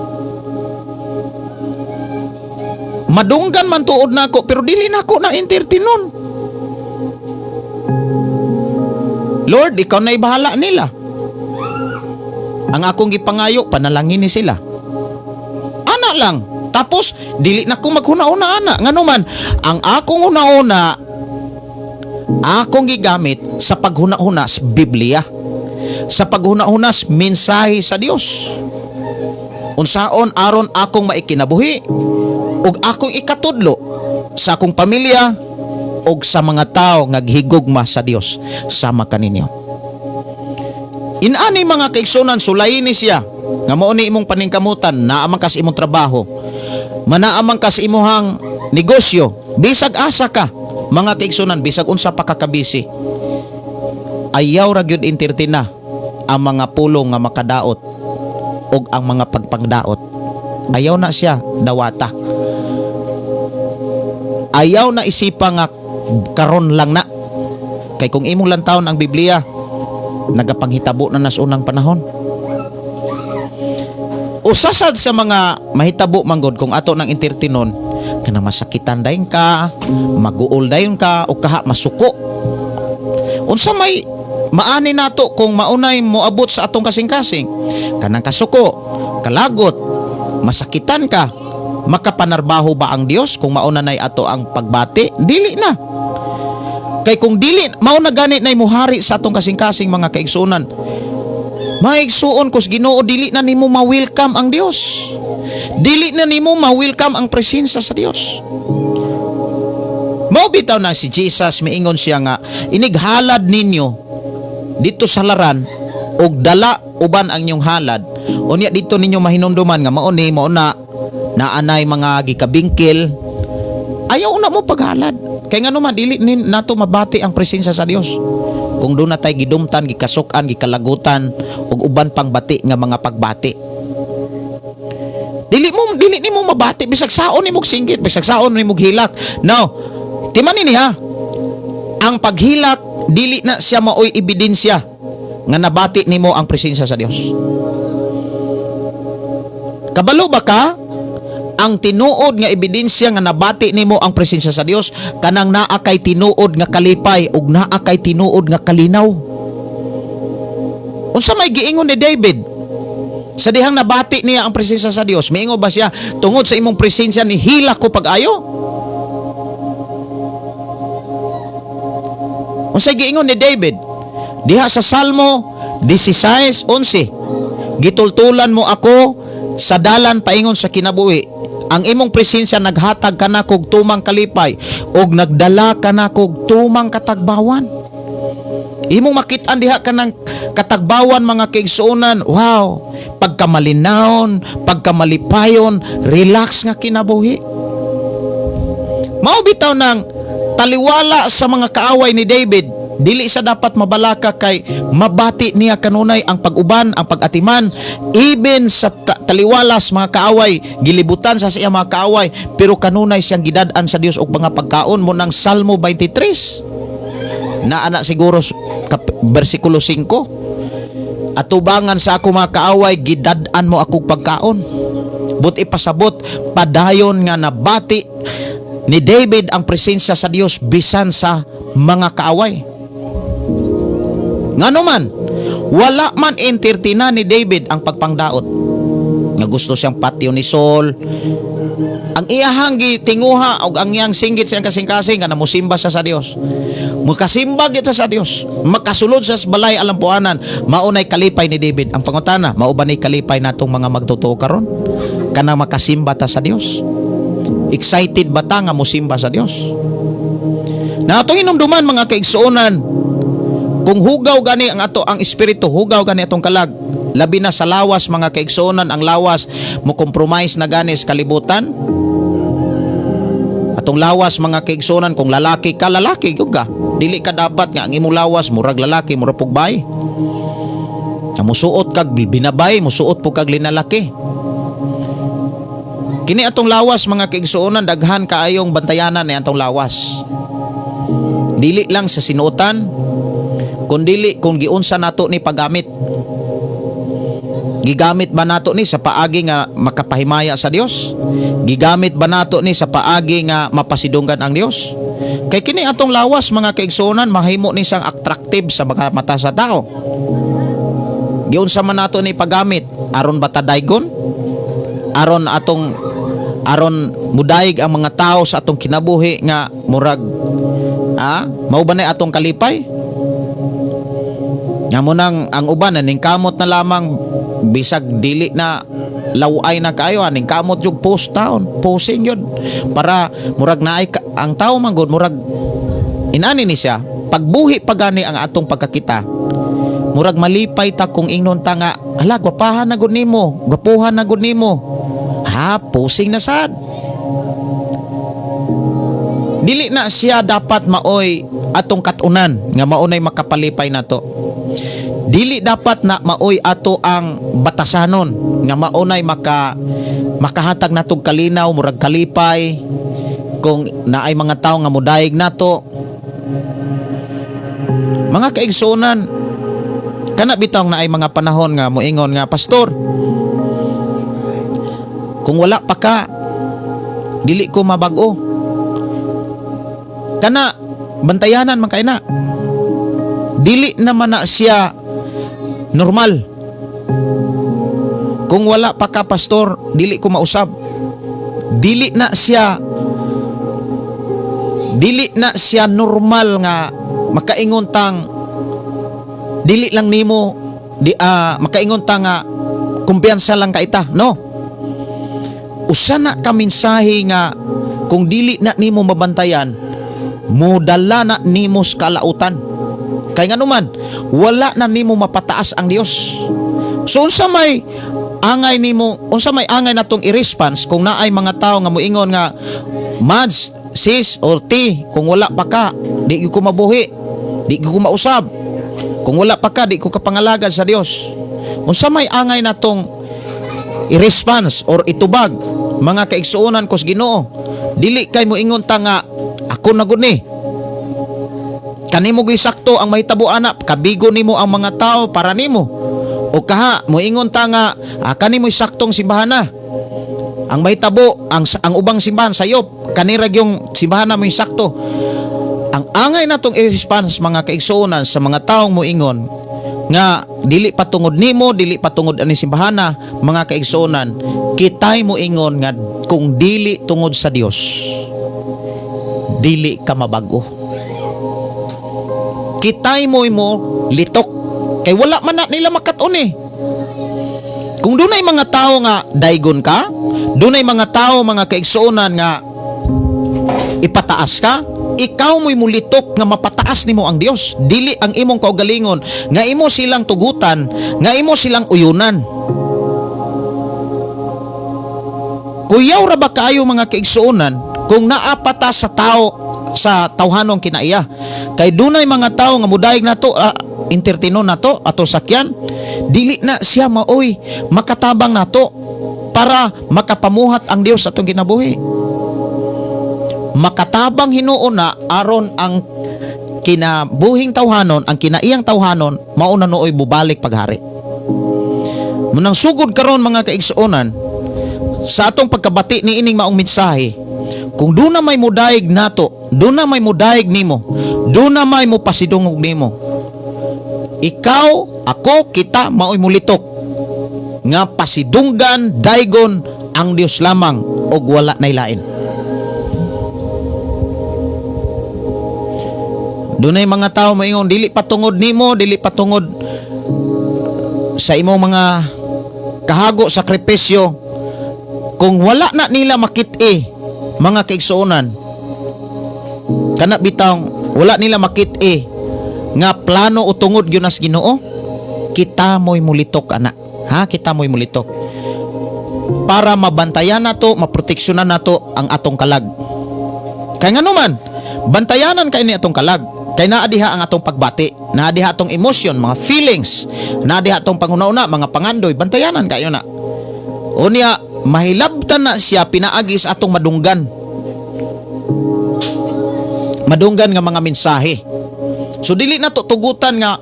Madunggan man tuod nako, pero dili nako na entertainon. Lord, ikaw na bahala nila. Ang akong gipangayo, panalangin ni sila. Ana lang. Tapos dili na ko maghuna-una ana. Ngano man, ang akong una-una, akong gigamit sa paghuna-huna sa Biblia. Sa paghuna-huna sa mensahe sa Dios. Unsaon aron akong maikinabuhi ug akong ikatudlo sa akong pamilya ug sa mga tao nga gihigugma sa Dios sama kaninyo. Inani, mga kaigsunan, sulayin ni siya nga mao ni imong paningkamutan, naa man ka sa imong trabaho, manaa man ka sa imuhang negosyo, bisag asa ka, Mga kaigsunan, bisag unsa pa ka kabisi, ayaw ra gyud entertain ang mga pulong nga makadaot og ang mga pagpangdaot. Ayaw na siya dawata. Ayaw na isipa nga karon lang na. Kay kung imong lantawon ang Biblia, nagapanghitabo na nas unang panahon. Usasad sa mga mahitabo manggod kung ato nang entertainon, kanang masakitan dayon ka, maguol dayon ka, o kaha masuko. Unsa may maani nato kung maunay moabot sa atong kasing-kasing? Kanang kasuko, kalagot, masakitan ka, makapanarbaho ba ang Dios kung mauna nay ato ang pagbati? Dili na. Kay kung dili, mao na gani nay muhari sa atong kasing-kasing, mga kaigsuonan. Maigsuon kus Ginoo, dili na nimo ma-welcome ang Dios. Dili na nimo ma-welcome ang presensya sa Dios. Mao bitaw na si Jesus, miingon siya nga inighalad ninyo dito sa laran og dala uban ang inyong halad. Unya dito ninyo mahinumduman nga mao ni mao na naanay mga gikabingkil. Ayaw na mo paghalad. Kay ngano man dili ni nato mabati ang presensya sa Dios kung doon na tay gidumtan, gikasukan, gikalagutan ug uban pang bati nga mga pagbati. Dili nimo mabati bisag saon nimo singgit, bisag saon nimo hilak. Now, timani niya. Ang paghilak, dili na siya maoy ebidensya nga nabati nimo ang presensya sa Dios. Kabalo ba ka? Ang tinuod nga ebidensya nga nabati nimo ang presensya sa Dios, kanang naa kay tinuod nga kalipay ug naa kay tinuod nga kalinaw. Unsa may giingon ni David sa dihang nabati niya ang presensya sa Dios? Miingon ba siya, "Tungod sa imong presensya ni hilak ko pag-ayo"? Unsay giingon ni David diha sa Salmo 16:11? "Gitultulan mo ako sa dalan paingon sa kinabuhi. Ang imong presensya naghatag kanakog tumang kalipay ug nagdala kanakog tumang katagbawan." Imong makit-an diha kanang katagbawan, mga kaigsuonan. Wow, pagkamalinawon, pagkamalipayon, relax nga kinabuhi. Mao bitaw nang taliwala sa mga kaaway ni David, dili sa dapat mabalaka kay mabati niya kanunay ang pag-uban, ang pag-atiman, even sa taliwala sa mga kaaway, gilibutan sa siya mga kaaway, pero kanunay siyang gidad-an sa Dios og mga pagkaon mo ng Salmo 23. Na ana siguro bersikulo 5. "Atubangan sa ako mga kaaway, gidad-an mo akong pagkaon." But ipasabot, padayon nga nabati ni David ang presensya sa Dios bisan sa mga kaaway. Ngano man, wala man entertaina ni David ang pagpangdaot. Nga gusto siyang patyo ni Saul. Ang iyahang gitinguha og ang iyang singgit sa iyang kasing-kasing nga namusimba siya sa Dios. Makasimba gyud siya sa Dios. Makasulod siya sa balay alampuanan. Mao nay kalipay ni David. Ang pangutana, mao ba ni kalipay natong mga magtotoo karon? Kanang makasimba ta sa Dios. Excited ba ta nga mosimba sa Dios? Na atong hinumduman, mga kaigsuonan, kung hugaw gani ang ato ang espiritu, hugaw gani atong kalag, labi na sa lawas, mga kaigsuonan, ang lawas mo compromise na gani sa kalibutan. Atong lawas, mga kaigsuonan, kung lalaki ka, lalaki gyud ka. Dili ka dapat nga ang imong lawas murag lalaki, murag pugbay. Nga musuot kag binabay, musuot po kag linalaki. Kini atong lawas, mga kaigsuonan, daghan kaayong bantayanan ni atong lawas. Dili lang sa sinuotan, kundili kung giunsa nato ni paggamit. Gigamit ba nato ni sa paagi nga makapahimaya sa Dios? Gigamit ba nato ni sa paagi nga mapasidunggan ang Dios? Kay kini atong lawas, mga kaigsuonan, mahimo ni siyang attractive sa mga mata sa tao. Giunsa man nato ni paggamit? Aron ba ta daygon? Aron mudayeg ang mga tao sa atong kinabuhi nga murag mao ba na atong kalipay? Nga mo nang ang uban ning kamot na lamang bisag dili na laway na kaayo, aning kamot yung post taon, posing yun para murag naay ang tao man gud, murag inani ni siya pagbuhi pagani ang atong pagkakita, murag malipay ta kung ingnon ta nga, "Hala, gwapahan na gud nimo, gwapuhan na gud nimo." Ha, posing na sad. Dili na siya dapat maoy atong katunan nga maunay makapalipay nato. Dili dapat na maoy ato ang batasanon nga maunay makahatag natog kalinaw, murag kalipay kung naay mga tawo nga mudayeg nato. Mga kaigsuonan, kana bitaw naay mga panahon nga moingon nga, "Pastor, kung wala pa ka, dili ko mabag-o." Kana bantayanan man kay na. Dili naman na siya normal. "Kung wala pa ka, pastor, dili ko mausab." Dili na siya normal nga makaingon tang dili lang nimo di makaingon ta nga kumpiyansa lang ka ita, no? Usa na ka mensahe nga kung dili na nimo mabantayan, modala na nimo sa kalautan. Kay nganuman, wala na nimo mapataas ang Dios. So unsa may angay nimo, unsa may angay natong i-response kung naay mga tao nga moingon nga, "Mads, sis or T, kung wala pa ka, di ko mabuhi, di ko mausab. Kung wala pa ka, di ko kapangalagad sa Dios"? Unsa may angay natong i-response or itubag, mga kaigsuonan ko sa Ginoo? Dili kay moingon ta nga ako na gud ni. Kanimo gyud sakto ang mahitabo ana, kabigo nimo ang mga tao para nimo. O kaha moingon ta nga kanimo saktong simbahan na. Ang mahitabo ang ubang simbahan sayop, kanira yung simbahan na mo yung sakto. Ang angay natong i-response, mga kaigsuonan, sa mga taong moingon nga dili patungod nimo, dili patungod ani simbahana, mga kaigsuonan, kitay moingon nga kung dili tungod sa Dios, dili ka mabago. Kitay mo litok kay wala man na nila makat-on eh. Kung dunay mga tao nga daygon ka, dunay mga tao, mga kaigsuonan, nga ipataas ka, ikaw mo'y mulitok nga mapataas nimo ang Dios. Dili ang imong kaugalingon nga imo silang tugutan, nga imo silang uyunan. Kuyaw ra ba kaayo, mga kaigsuonan, kung naa pa ta sa tao, sa tawhanong kinaiya? Kay dunay mga tao nga mudayeg nato, entertainon nato ato sakyan, dili na siya maoy makatabang nato para makapamuhat ang Dios atong kinabuhi. Makatabang hinuon na aron ang kinabuhing tawhanon, ang kinaiyang tawhanon, mao na nooy bubalik paghari. Munang sugod karon, mga kaigsuonan, sa atong pagkabati ni ining maong mensahe, kung duna may mudayeg nato, duna may mudayeg nimo, duna may mopasidungog nimo, ikaw, ako, kita maoy mulitok nga pasidunggan, daygon ang Dios lamang og wala nay lain. Dunay mga tao maingon dili patungod nimo, dili patungod sa imong mga kahago, sakripisyo. Kung wala na nila makit-i, mga kaigsuonan, kana bitang wala nila makit-i nga plano o tungod gyud nas Ginoo, kita mo'y mulitok ana. Ha, kita mo'y mulitok. Para mabantayan nato, maproteksyonan nato ang atong kalag. Kay nganuman, bantayanan kay ni atong kalag. Kay naa diha ang atong pagbati, naa diha atong emosyon, mga feelings, naa diha atong panghuna-una, mga pangandoy, bantayanan kayo na. Unya, mahilabtan na siya pinaagi sa atong madunggan. Madunggan nga mga mensahe. So dili na to tugutan nga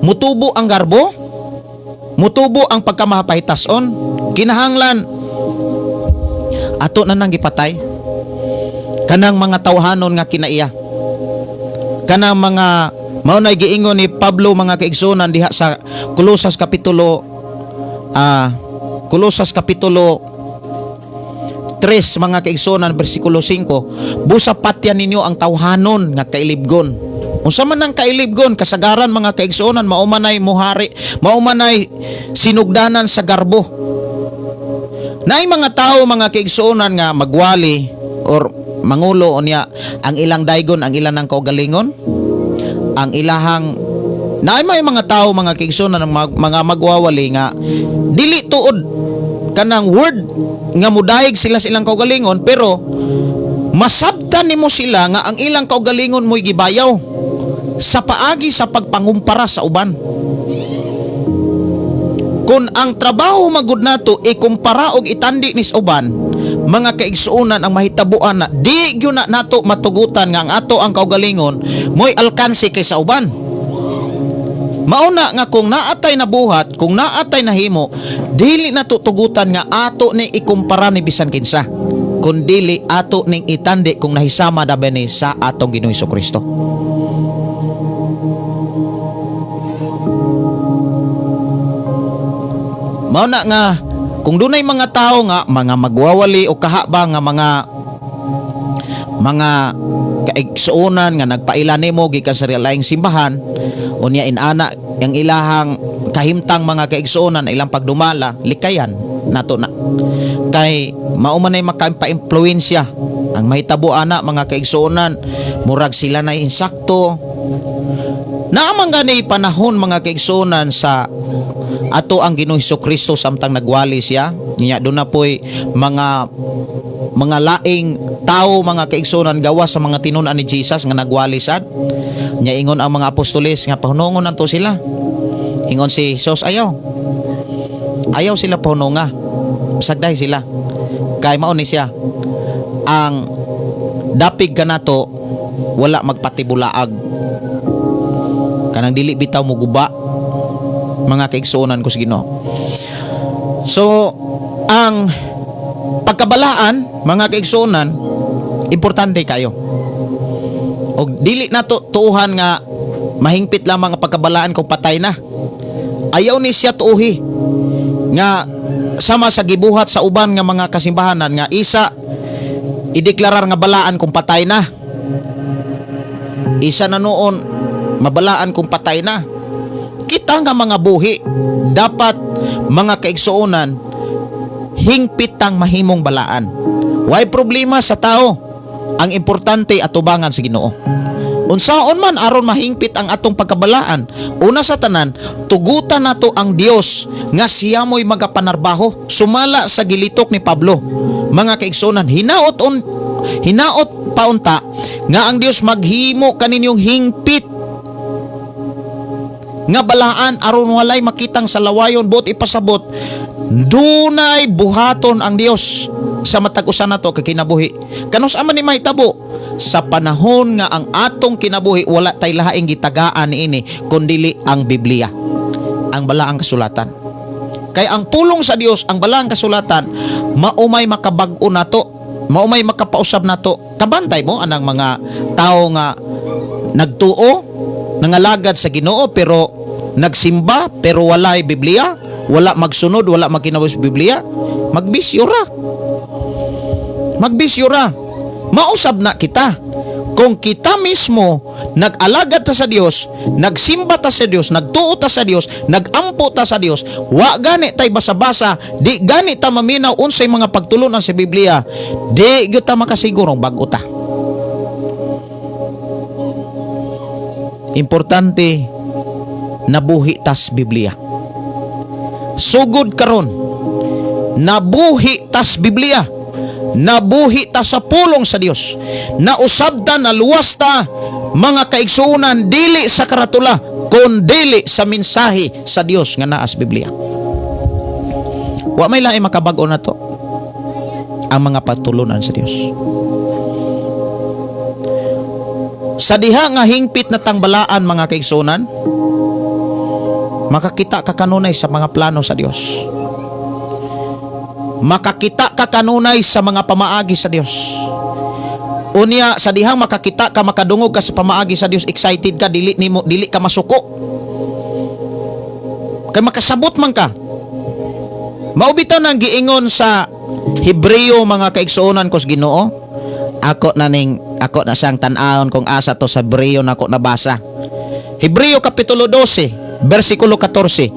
mutubo ang garbo, mutubo ang pagkamapahitason, kinahanglan ato na nang gipatay kanang mga tawhanon nga kinaiya. Kanang mga mao nay giingon ni Pablo, mga kaigsuonan, diha sa Kolosas kapitulo 3, mga kaigsuonan, bersikulo 5, "Busa patyan ninyo ang tawhanon nga kailibgon." Unsa man ang kailibgon? Kasagaran, mga kaigsuonan, mao man ay muhari, mao man ay sinugdanan sa garbo. Naay mga tao, mga kaigsuonan, nga magwali or mangulo, unya ang ilang daygon ang ilang ng kaugalingon, ang ilahang naay may mga tao, mga kaigsuonan, ng mga magwawali nga dili tuod kanang word nga mudayeg sila sa ilang kaugalingon, pero masabtan. Tugutan nimo sila nga ang ilang kaugalingon mo'y gibayaw sa paagi sa pagpangumpara sa uban. Kung ang trabaho magud nato ikumpara og itandi ni sa uban, mga kaigsuonan, ang mahitabuan na di gyud na nato matugutan nga ang ato ang kaugalingon mo'y alkanse kaysa uban. Mauna nga kung naatay na buhat, kung naatay na himo, dili na tugutan nga ato ni ikumpara ni bisan kinsa. Kun dili ato ning itandi kung nahisama na ba ni sa atong Ginoong Kristo. Mao na nga kung dunay mga tao nga mga magwawali o kahaba nga mga kaigsuonan nga nagpaila nimo gikan sa laing simbahan, unya inana ang ilahang kahimtang, mga kaigsuonan, ilang pagdumala, likayan nato na kay mao man ay makapaimpluyensya. Ang mahitabo ana, mga kaigsuonan, murag sila na insakto. Naa man gani panahon, mga kaigsuonan, sa ato ang Ginoong Kristo samtang nagwali siya niya, doon na po'y mga laing tao, mga kaigsuonan, gawas sa mga tinun-an ni Jesus nga nagwali sad nya. Ingon ang mga apostoles nga pahunongon nato sila. Ingon si Jesus, "Ayaw, ayaw sila pahunonga, sagday sila kay mao ni siya ang dapig kanato, wala magpatibulaag," kanang dili bitaw mo guba, mga kaigsuonan ko sa Ginoo. So ang pagkabalaan, mga kaigsuonan, importante kayo. Og dili nato tuuhan nga mahingpit lamang ang pagkabalaan kung patay na. Ayaw ni siya tuuhi nga sama sa gibuhat sa uban nga mga kasimbahanan nga isa ideklarar nga balaan kung patay na. Isa na noon mabalaan kung patay na. Kita nga mga buhi, dapat, mga kaigsuonan, hingpit tang mahimong balaan. Way problema sa tao. Ang importante, atubangan sa Ginoo. Unsaon man aron mahingpit ang atong pagkabalaan? Una sa tanan, tugutan nato ang Dios nga siya mo'y magapanarbaho sumala sa gilitok ni Pablo. Mga kaigsuonan, hinaot paunta nga ang Dios maghimo kaninyong hingpit nga balaan aron walay makitang sa lawayon. Buot ipasabot, dunay buhaton ang Dios sa matag usa nato ka kinabuhi. Kanus man ni mahitabo? Sa panahon nga ang atong kinabuhi wala tay lahaing gitagaan niini kundili ang Biblia, ang balaang kasulatan, kay ang pulong sa Dios, ang balaang kasulatan, maumay makabag-o nato, maumay makapausab nato. Kabantay mo anang mga tao nga nagtuo, nangalagad sa Ginoo, pero nagsimba pero walay Biblia, wala magsunod, wala magkinabuhi sa Biblia, magbisyo ra. Magbisyo ra. Mausab na kita. Kung kita mismo nag-alagad ta sa Dios, nagsimba ta sa Dios, nagtuo ta sa Dios, nagampo ta sa Dios, wa gani tay basa-basa, di gani ta maminaw unsay mga pagtulunan sa Biblia, di gyud ta makasigurong bag-o ta. Importante, nabuhi tas Biblia. Sugod karon, nabuhi tas Biblia. Nabuhi ta sa pulong sa Dios. Nausab ta, naluwas ta, mga kaigsuonan, dili sa karatula, kun dili sa mensahe sa Dios nga naa sa Biblia. Wa may laing makabag-o nato, ang mga pagtulunan sa Dios. Sa diha nga hingpit na tangbalaan, mga kaigsuonan, makakita ka kanunay sa mga plano sa Dios. Makakita ka kanunay sa mga pamaagi sa Dios. Unya sa dihang makakita ka, makadungog ka sa pamaagi sa Dios, excited ka, dili nimo dili ka masuko. Kay makasabot man ka. Mao bitaw nang giingon sa Hebreo, mga kaigsuonan ko sa Ginoo. Ako na siyang tan-awon kung asa to sa Hebreo nako nabasa. Hebreo kapitulo 12, versikulo 14.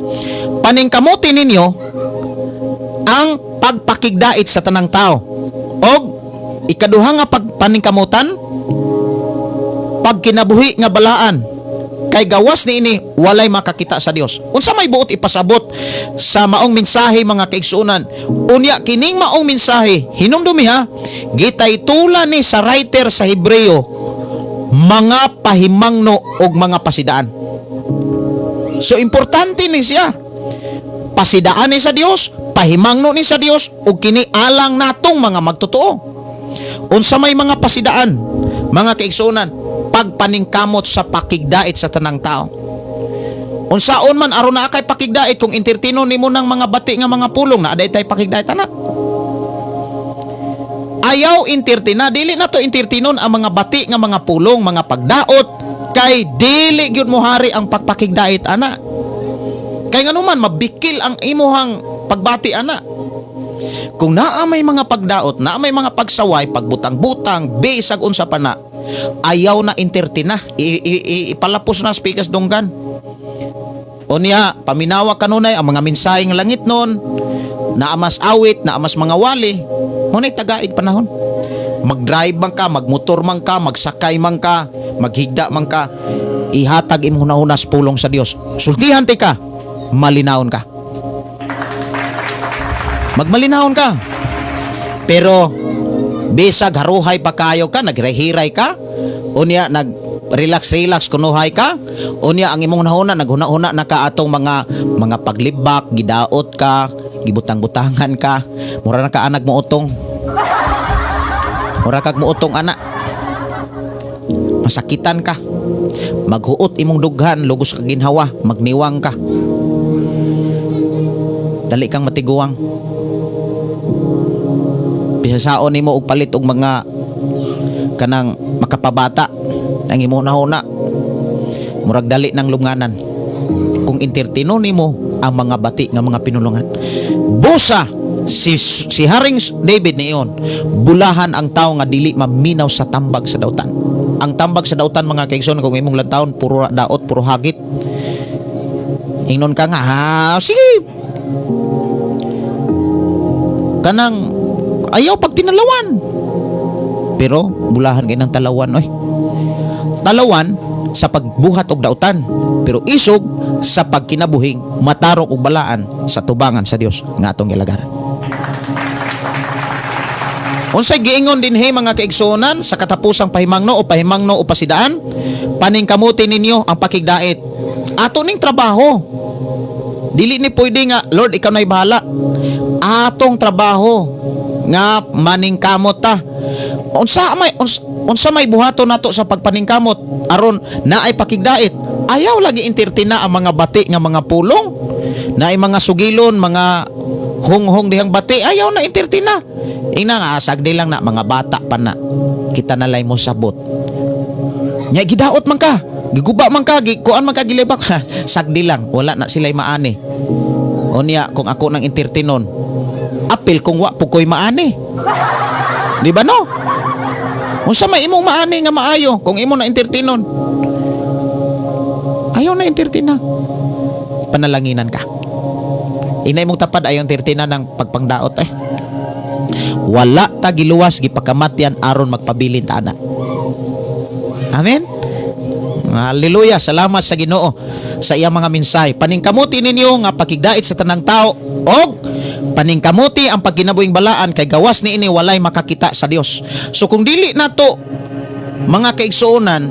"Paningkamuti ninyo ang pagpakigdait sa tanang tao." Og ikaduha nga pagpaningkamutan, pagkinabuhi nga balaan. Kay gawas niini walay makakita sa Dios. Unsa may buot ipasabot Sa maong mensahe, mga kaigsuonan. Unya kining maong mensahe, hinumdumi ha, gitaytulan ni sa writer sa Hebreo "Mga Pahimangno og Mga Pasidaan". So importante ni siya. Pasidaan ni sa Dios, pahimangno ni sa Dios ug kini alang natong mga magtotoo. Unsa may mga pasidaan, mga kaigsuonan? Pagpaningkamot sa pakigdait sa tanang tao. Unsaon man aron naa kay pakigdait kung entertainon nimo ng mga bati nga mga pulong, naa diay tay pakigdait ana? Ayaw entertain, dili na to entertainon ang mga bati nga mga pulong, mga pagdaot, kay dili gyud mo hari ang pagpakigdait ana. Kay nganuman mabikil ang imuhang pagbati ana. Kung naa may mga pagdaot, naa may mga pagsaway, pagbutang-butang, bisag unsa pa na, ayaw na entertain na, ipalapos na speakers dunggan. Unya, paminawa kanunay ang mga mensaheng langit nun, naamas awit, naamas mga wali, muna'y tagaig panahon. Mag-drive man ka, magmotor man ka, magsakay man ka, maghigda man ka, ihatag imong hunahunas pulong sa Dios. Sultihan ti ka, malinawon ka. Magmalinawon ka. Pero bisag haruhay pa kayo ka, nagrehiray ka, unya nag relax relax kunuhay ka, unya ang imong nahuna naghuna-huna na ka atong mga paglibak, gidaot ka, gibutang-butangan ka, mura na ka anag moutong. Mura kag moutong ana. Masakitan ka. Maghuot imong dughan, lugos ka ginhawa, magniwang ka. Dali kang matiguang. Bisasaon nimo og palit og mga kanang makapabata ang imong nahuna. Murag dali ng lunganan kung entertainon nimo ang mga bati nga mga pinulungan. Busa si si Haring David niyon, "Bulahan ang tao nga dili maminaw sa tambag sa dautan." Ang tambag sa dautan, mga kaigsoon, kung imong lantawon puro daot, puro hagit. Ingnon ka nga, "Ah, sige." Kanang ayaw pagtinalawan. Pero bulahan kay ng talawan oy. Talawan sa pagbuhat og dautan, pero isog sa pagkinabuhing matarong ug balaan sa tubangan sa Dios nga atong gilagaran. Unsay giingon dinhi, mga kaigsuonan, sa katapusang pahimangno o pahimangno o pasidaan? Paningkamuti ninyo ang pakigdait. Ato ning trabaho. Dili ni pwede nga, "Lord, ikaw na'y bahala." Atong trabaho nga maningkamot ta. Unsa may buhaton nato sa pagpaningkamot aron naay pakigdait? Ayaw lagi entertain na ang mga bati nga mga pulong. Naay mga sugilon, mga hunghong dihang bati, ayaw na entertain na. Ina nga, "Sagdi lang na, mga bata pa na. Kita na lay mo sabot." Nya gidaot man ka, giguba man ka, gikuan man ka, gilibak. Ha, sagdi lang, wala na sila'y maani. Unya, kung ako nang entertainon, apil kung wa po ko'y maani. Di ba no? Unsa may imong maani nga maayo kung imo na entertainon? Ayaw na entertain na. Panalanginan ka. Inay mong tapad, ayaw entertain na ng pagpangdaot eh. Wala ta giluwas, gipakamatyan aron magpabilin ta ana. Amen. Hallelujah. Salamat sa Ginoo sa iyang mga mensahe. Paningkamuti ninyo nga pakigdait sa tanang tao og paningkamuti ang pagkinabuhing balaan, kay gawas niini walay makakita sa Dios. So kung dili nato, mga kaigsuonan,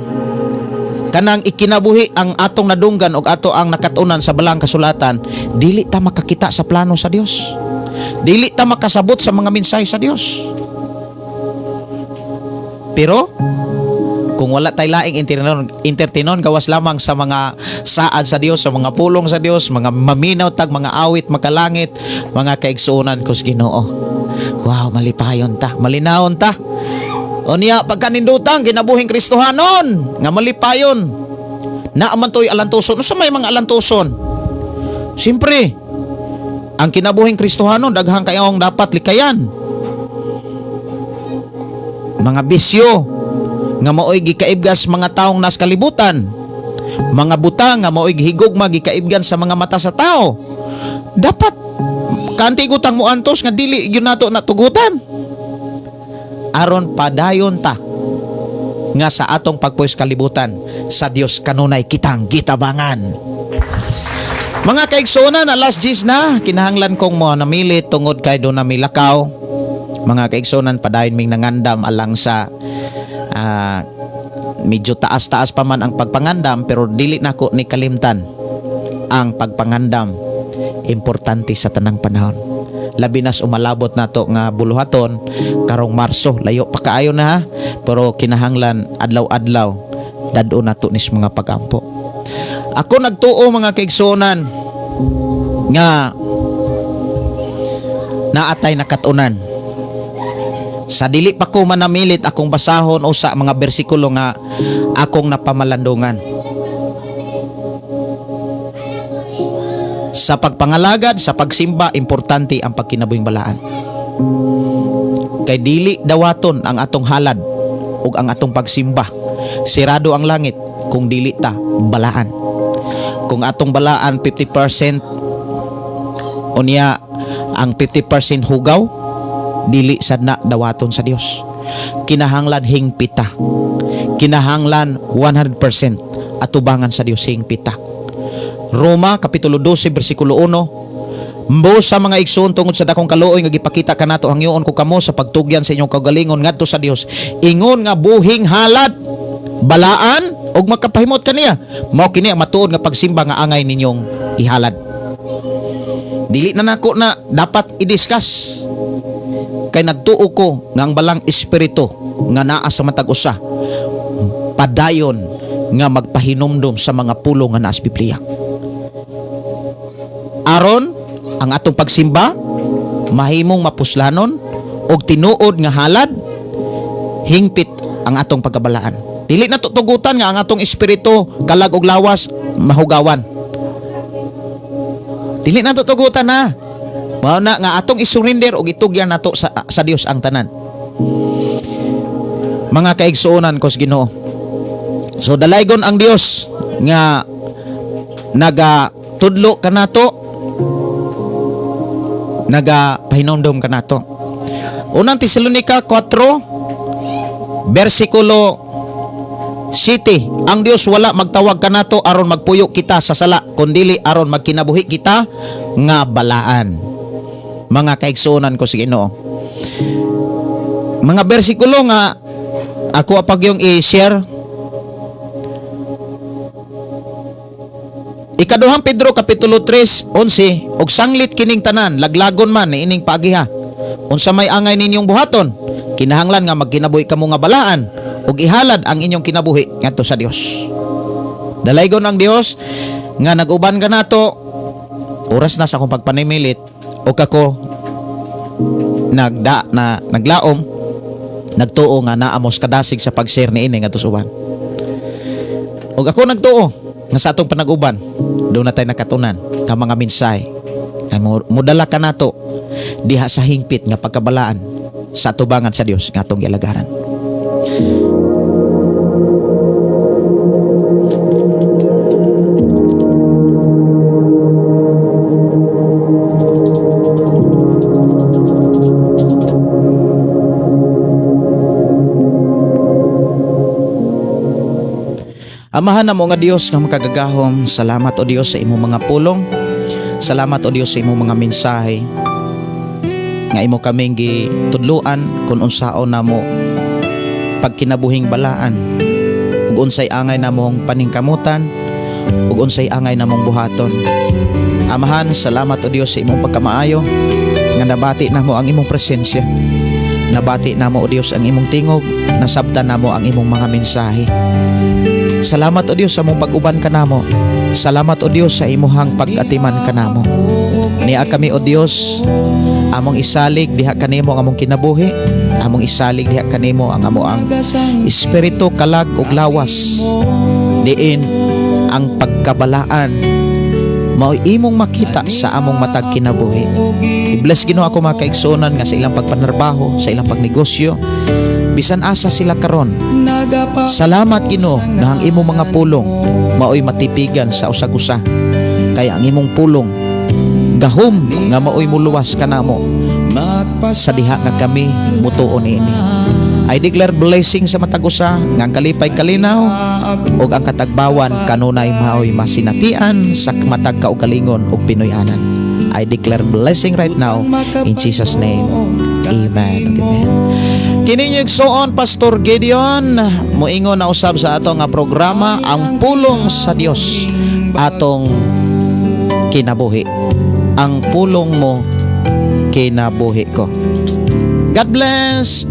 kanang ikinabuhi ang atong nadunggan og ato ang nakatunan sa balang kasulatan, dili ta makakita sa plano sa Dios. Dili ta makasabot sa mga mensahe sa Dios. Pero kung wala tay laing entertainon gawas lamang sa mga saad sa Dios, sa mga pulong sa Dios, mga maminaw tag mga awit makalangit, mga kaigsuonan ko sa Ginoo. Wow, malipayon ta, malinawon ta. Unya pagkanindutang kinabuhing Kristohanon nga malipayon. Naa man to'y alantuson. Unsa may mga alantuson? Siyempre, ang kinabuhing Kristohanon daghang kayong dapat likayan. Mga bisyo nga mao'y gikaibgas mga taong nas kalibutan. Mga butang nga mao'y gihigugma, gikaibgan sa mga mata sa tao. Dapat kanti gutang mo antos nga dili gyud nato natugutan. Aron padayon ta nga sa atong pagpuwis kalibutan sa Dios kanunay kitang gitabangan. Mga kaigsuonan, alas 10 na, kinahanglan kong mo namili tungod kay do na milakaw. Mga kaigsuonan, padayon ming nangandam alang sa medyo taas-taas pa man ang pagpangandam, pero dili nako ni kalimtan ang pagpangandam, importante sa tanang panahon. Labi nas umalabot nato nga buluhaton karong Marso, layo pa kaayo na ha, pero kinahanglan adlaw-adlaw dad-o nato nis mga pagampo. Ako nagtuo, mga kaigsuonan, nga naatay nakatunan. Sa dili pa ko manamilit, akong basahon o sa mga bersikulo nga akong napamalandungan. Sa pagpangalagad, sa pagsimba, importante ang pagkinabuhing balaan. Kay dili dawaton ang atong halad ug ang atong pagsimba. Sirado ang langit kung dili ta balaan. Kung atong balaan 50% unya ang 50% hugaw, dili sad na dawaton sa Dios. Kinahanglan hingpita. Kinahanglan 100% atubangan sa Dios, hingpita. Roma kapitulo 12 bersikulo 1. Mbo sa mga igsoon, tungod sa dakong kaluoy nga gipakita kanato, hangyoon ko kamo sa pagtugyan sa inyong kaugalingon ngadto sa Dios ingon nga buhing halad, balaan ug makapahimot kaniya. Mao kini ang matuod nga pagsimba nga angay ninyong ihalad. Dili na nako na dapat i-discuss kay nagtuo ko nga ang balang espiritu nga naa sa matag usa padayon nga magpahinumdom sa mga pulong nga naa sa Biblia aron ang atong pagsimba mahimong mapuslanon og tinuod nga halad, hingpit ang atong pagkabalaan. Dili na tugutan nga ang atong espiritu, kalag ug lawas mahugawan. Dili na tugutan na. Mao na nga atong isurrender og itugyan nato sa Dios ang tanan. Mga kaigsuonan ko sa Ginoo. So dalaygon ang Dios nga nagatudlo kanato, naga pahinomdom kanato. Unang Tesalonika 4 bersikulo 7, ang Dios wala magtawag kanato aron magpuyo kita sa sala, kundili aron magkinabuhi kita nga balaan. Mga kaigsuonan ko sa Ginoo. Mga bersikulo nga ako apag yung i-share. Ikaduhang Pedro kapitulo 3:11, og sanglit kining tanan laglagon man ni ining paagiha, unsa may angay ninyong buhaton? Kinahanglan nga magkinabuhi kamo nga balaan ug ihalad ang inyong kinabuhi ngadto sa Dios. Dalaygon ang Dios nga nag-uban kanato. Oras na sa akong pagpanimilit ug ako nagda na naglaom, nagtuo nga naamos kadasig sa pag-share niini ngadto sa uban. Ug ako nagtuo nga sa atong panag-uban doon na tayo nakatunan ka mga mensahe nga modala kanato diha sa hingpit nga pagkabalaan sa atubangan sa Dios nga atong gialagaran. Amahan namo nga Dios nga makagagahom, salamat o Dios sa imong mga pulong. Salamat o Dios sa imong mga mensahe nga imo kaming gitudloan kung unsaon namo pagkinabuhing balaan ug unsay angay namong paningkamutan ug unsay angay namong buhaton. Amahan, salamat o Dios sa imong pagkamaayo nga nabati namo ang imong presensya. Nabati namo o Dios ang imong tingog, nasabtan namo ang imong mga mensahe. Salamat o Dios sa imong pag-uban kanamo. Salamat o Dios sa imuhang pag-atiman kanamo. Niya kami o Dios, among isalig diha kanimo ang among kinabuhi, among isalig diha kanimo ang amoang espiritu, kalag ug lawas. Diin ang pagkabalaan mao imong makita sa among matag kinabuhi. I-bless, Ginoo, ako mga kaigsuonan nga sa ilang pagpanarbaho, sa ilang pagnegosyo, bisan asa sila karon. Salamat, Ginoo, nga ang imong mga pulong maoy matipigan sa usag-usa. Kaya ang imong pulong gahom nga maoy muluwas kanamo sa diha nga kami mutuo niini. I declare blessing sa matag usa nga ang kalipay kalinaw, Ug ang katagbawan kanunay maoy masinatian sa matag kaugalingon ug Pinoy-anan. I declare blessing right now in Jesus' name. Amen. Amen. Kini inyong igsoon, Pastor Gideon, moingon na usab sa ato nga programa, Ang Pulong sa Dios, atong kinabuhi. Ang pulong mo, kinabuhi ko. God bless.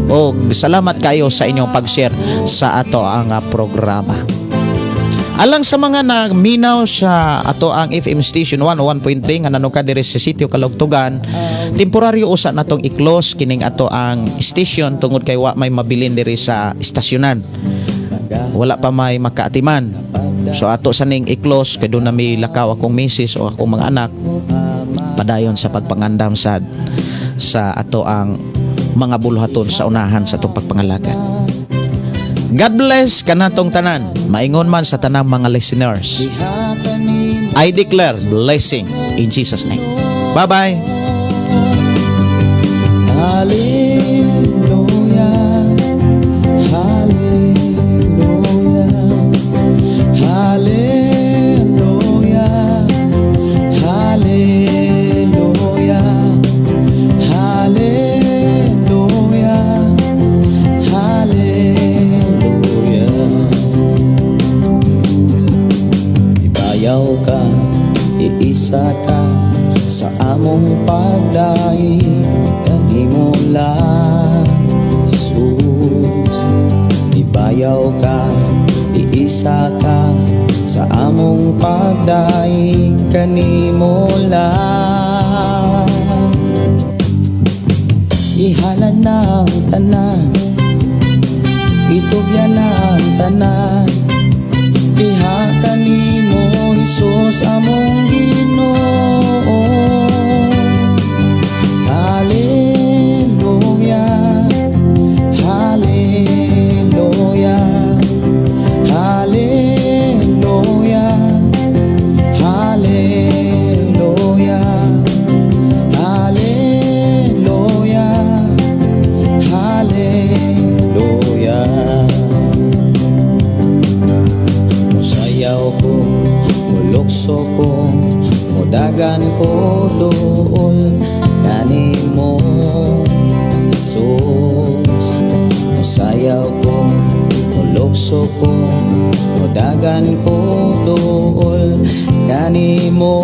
O salamat kayo sa inyong pag-share sa ato ang programa. Alang sa mga nagminaw sa ato ang FM station 101.3 nga nanuka diri sa sitio Kalugtugan, temporaryo usa natong i-close kining ato ang station tungod kay wa may mabilin diri sa istasyonan. Wala pa may makaatiman. So ato sa ning i-close kay duna mi lakaw akong misis o akong mga anak padayon sa pagpangandam sad sa ato ang mga buluhaton sa unahan sa atong pagpangalagad. God bless kanatong tanan. Maingon man sa tanang mga listeners. I declare blessing in Jesus' name. Bye-bye. Hallelujah. Hallelujah. Hallelujah. Hallelujah. Hallelujah. Hallelujah. Ibayaw ka, iisa ka sa among pagdaig kanimo lang, Jesus. Ibayaw ka, iisa ka sa among pagdaig kanimo lang. Ihalad na ang tanan, itugyan na ang tanan diha kanimo, Hesus among Ginoo. Hallelujah. Hallelujah. Hallelujah. Hallelujah. Hallelujah. Hallelujah. Musayaw ko, mulukso ko, mudagan ko dool kanimo, Jesus. Musayaw ko, mulukso ko, mudagan ko dool kanimo.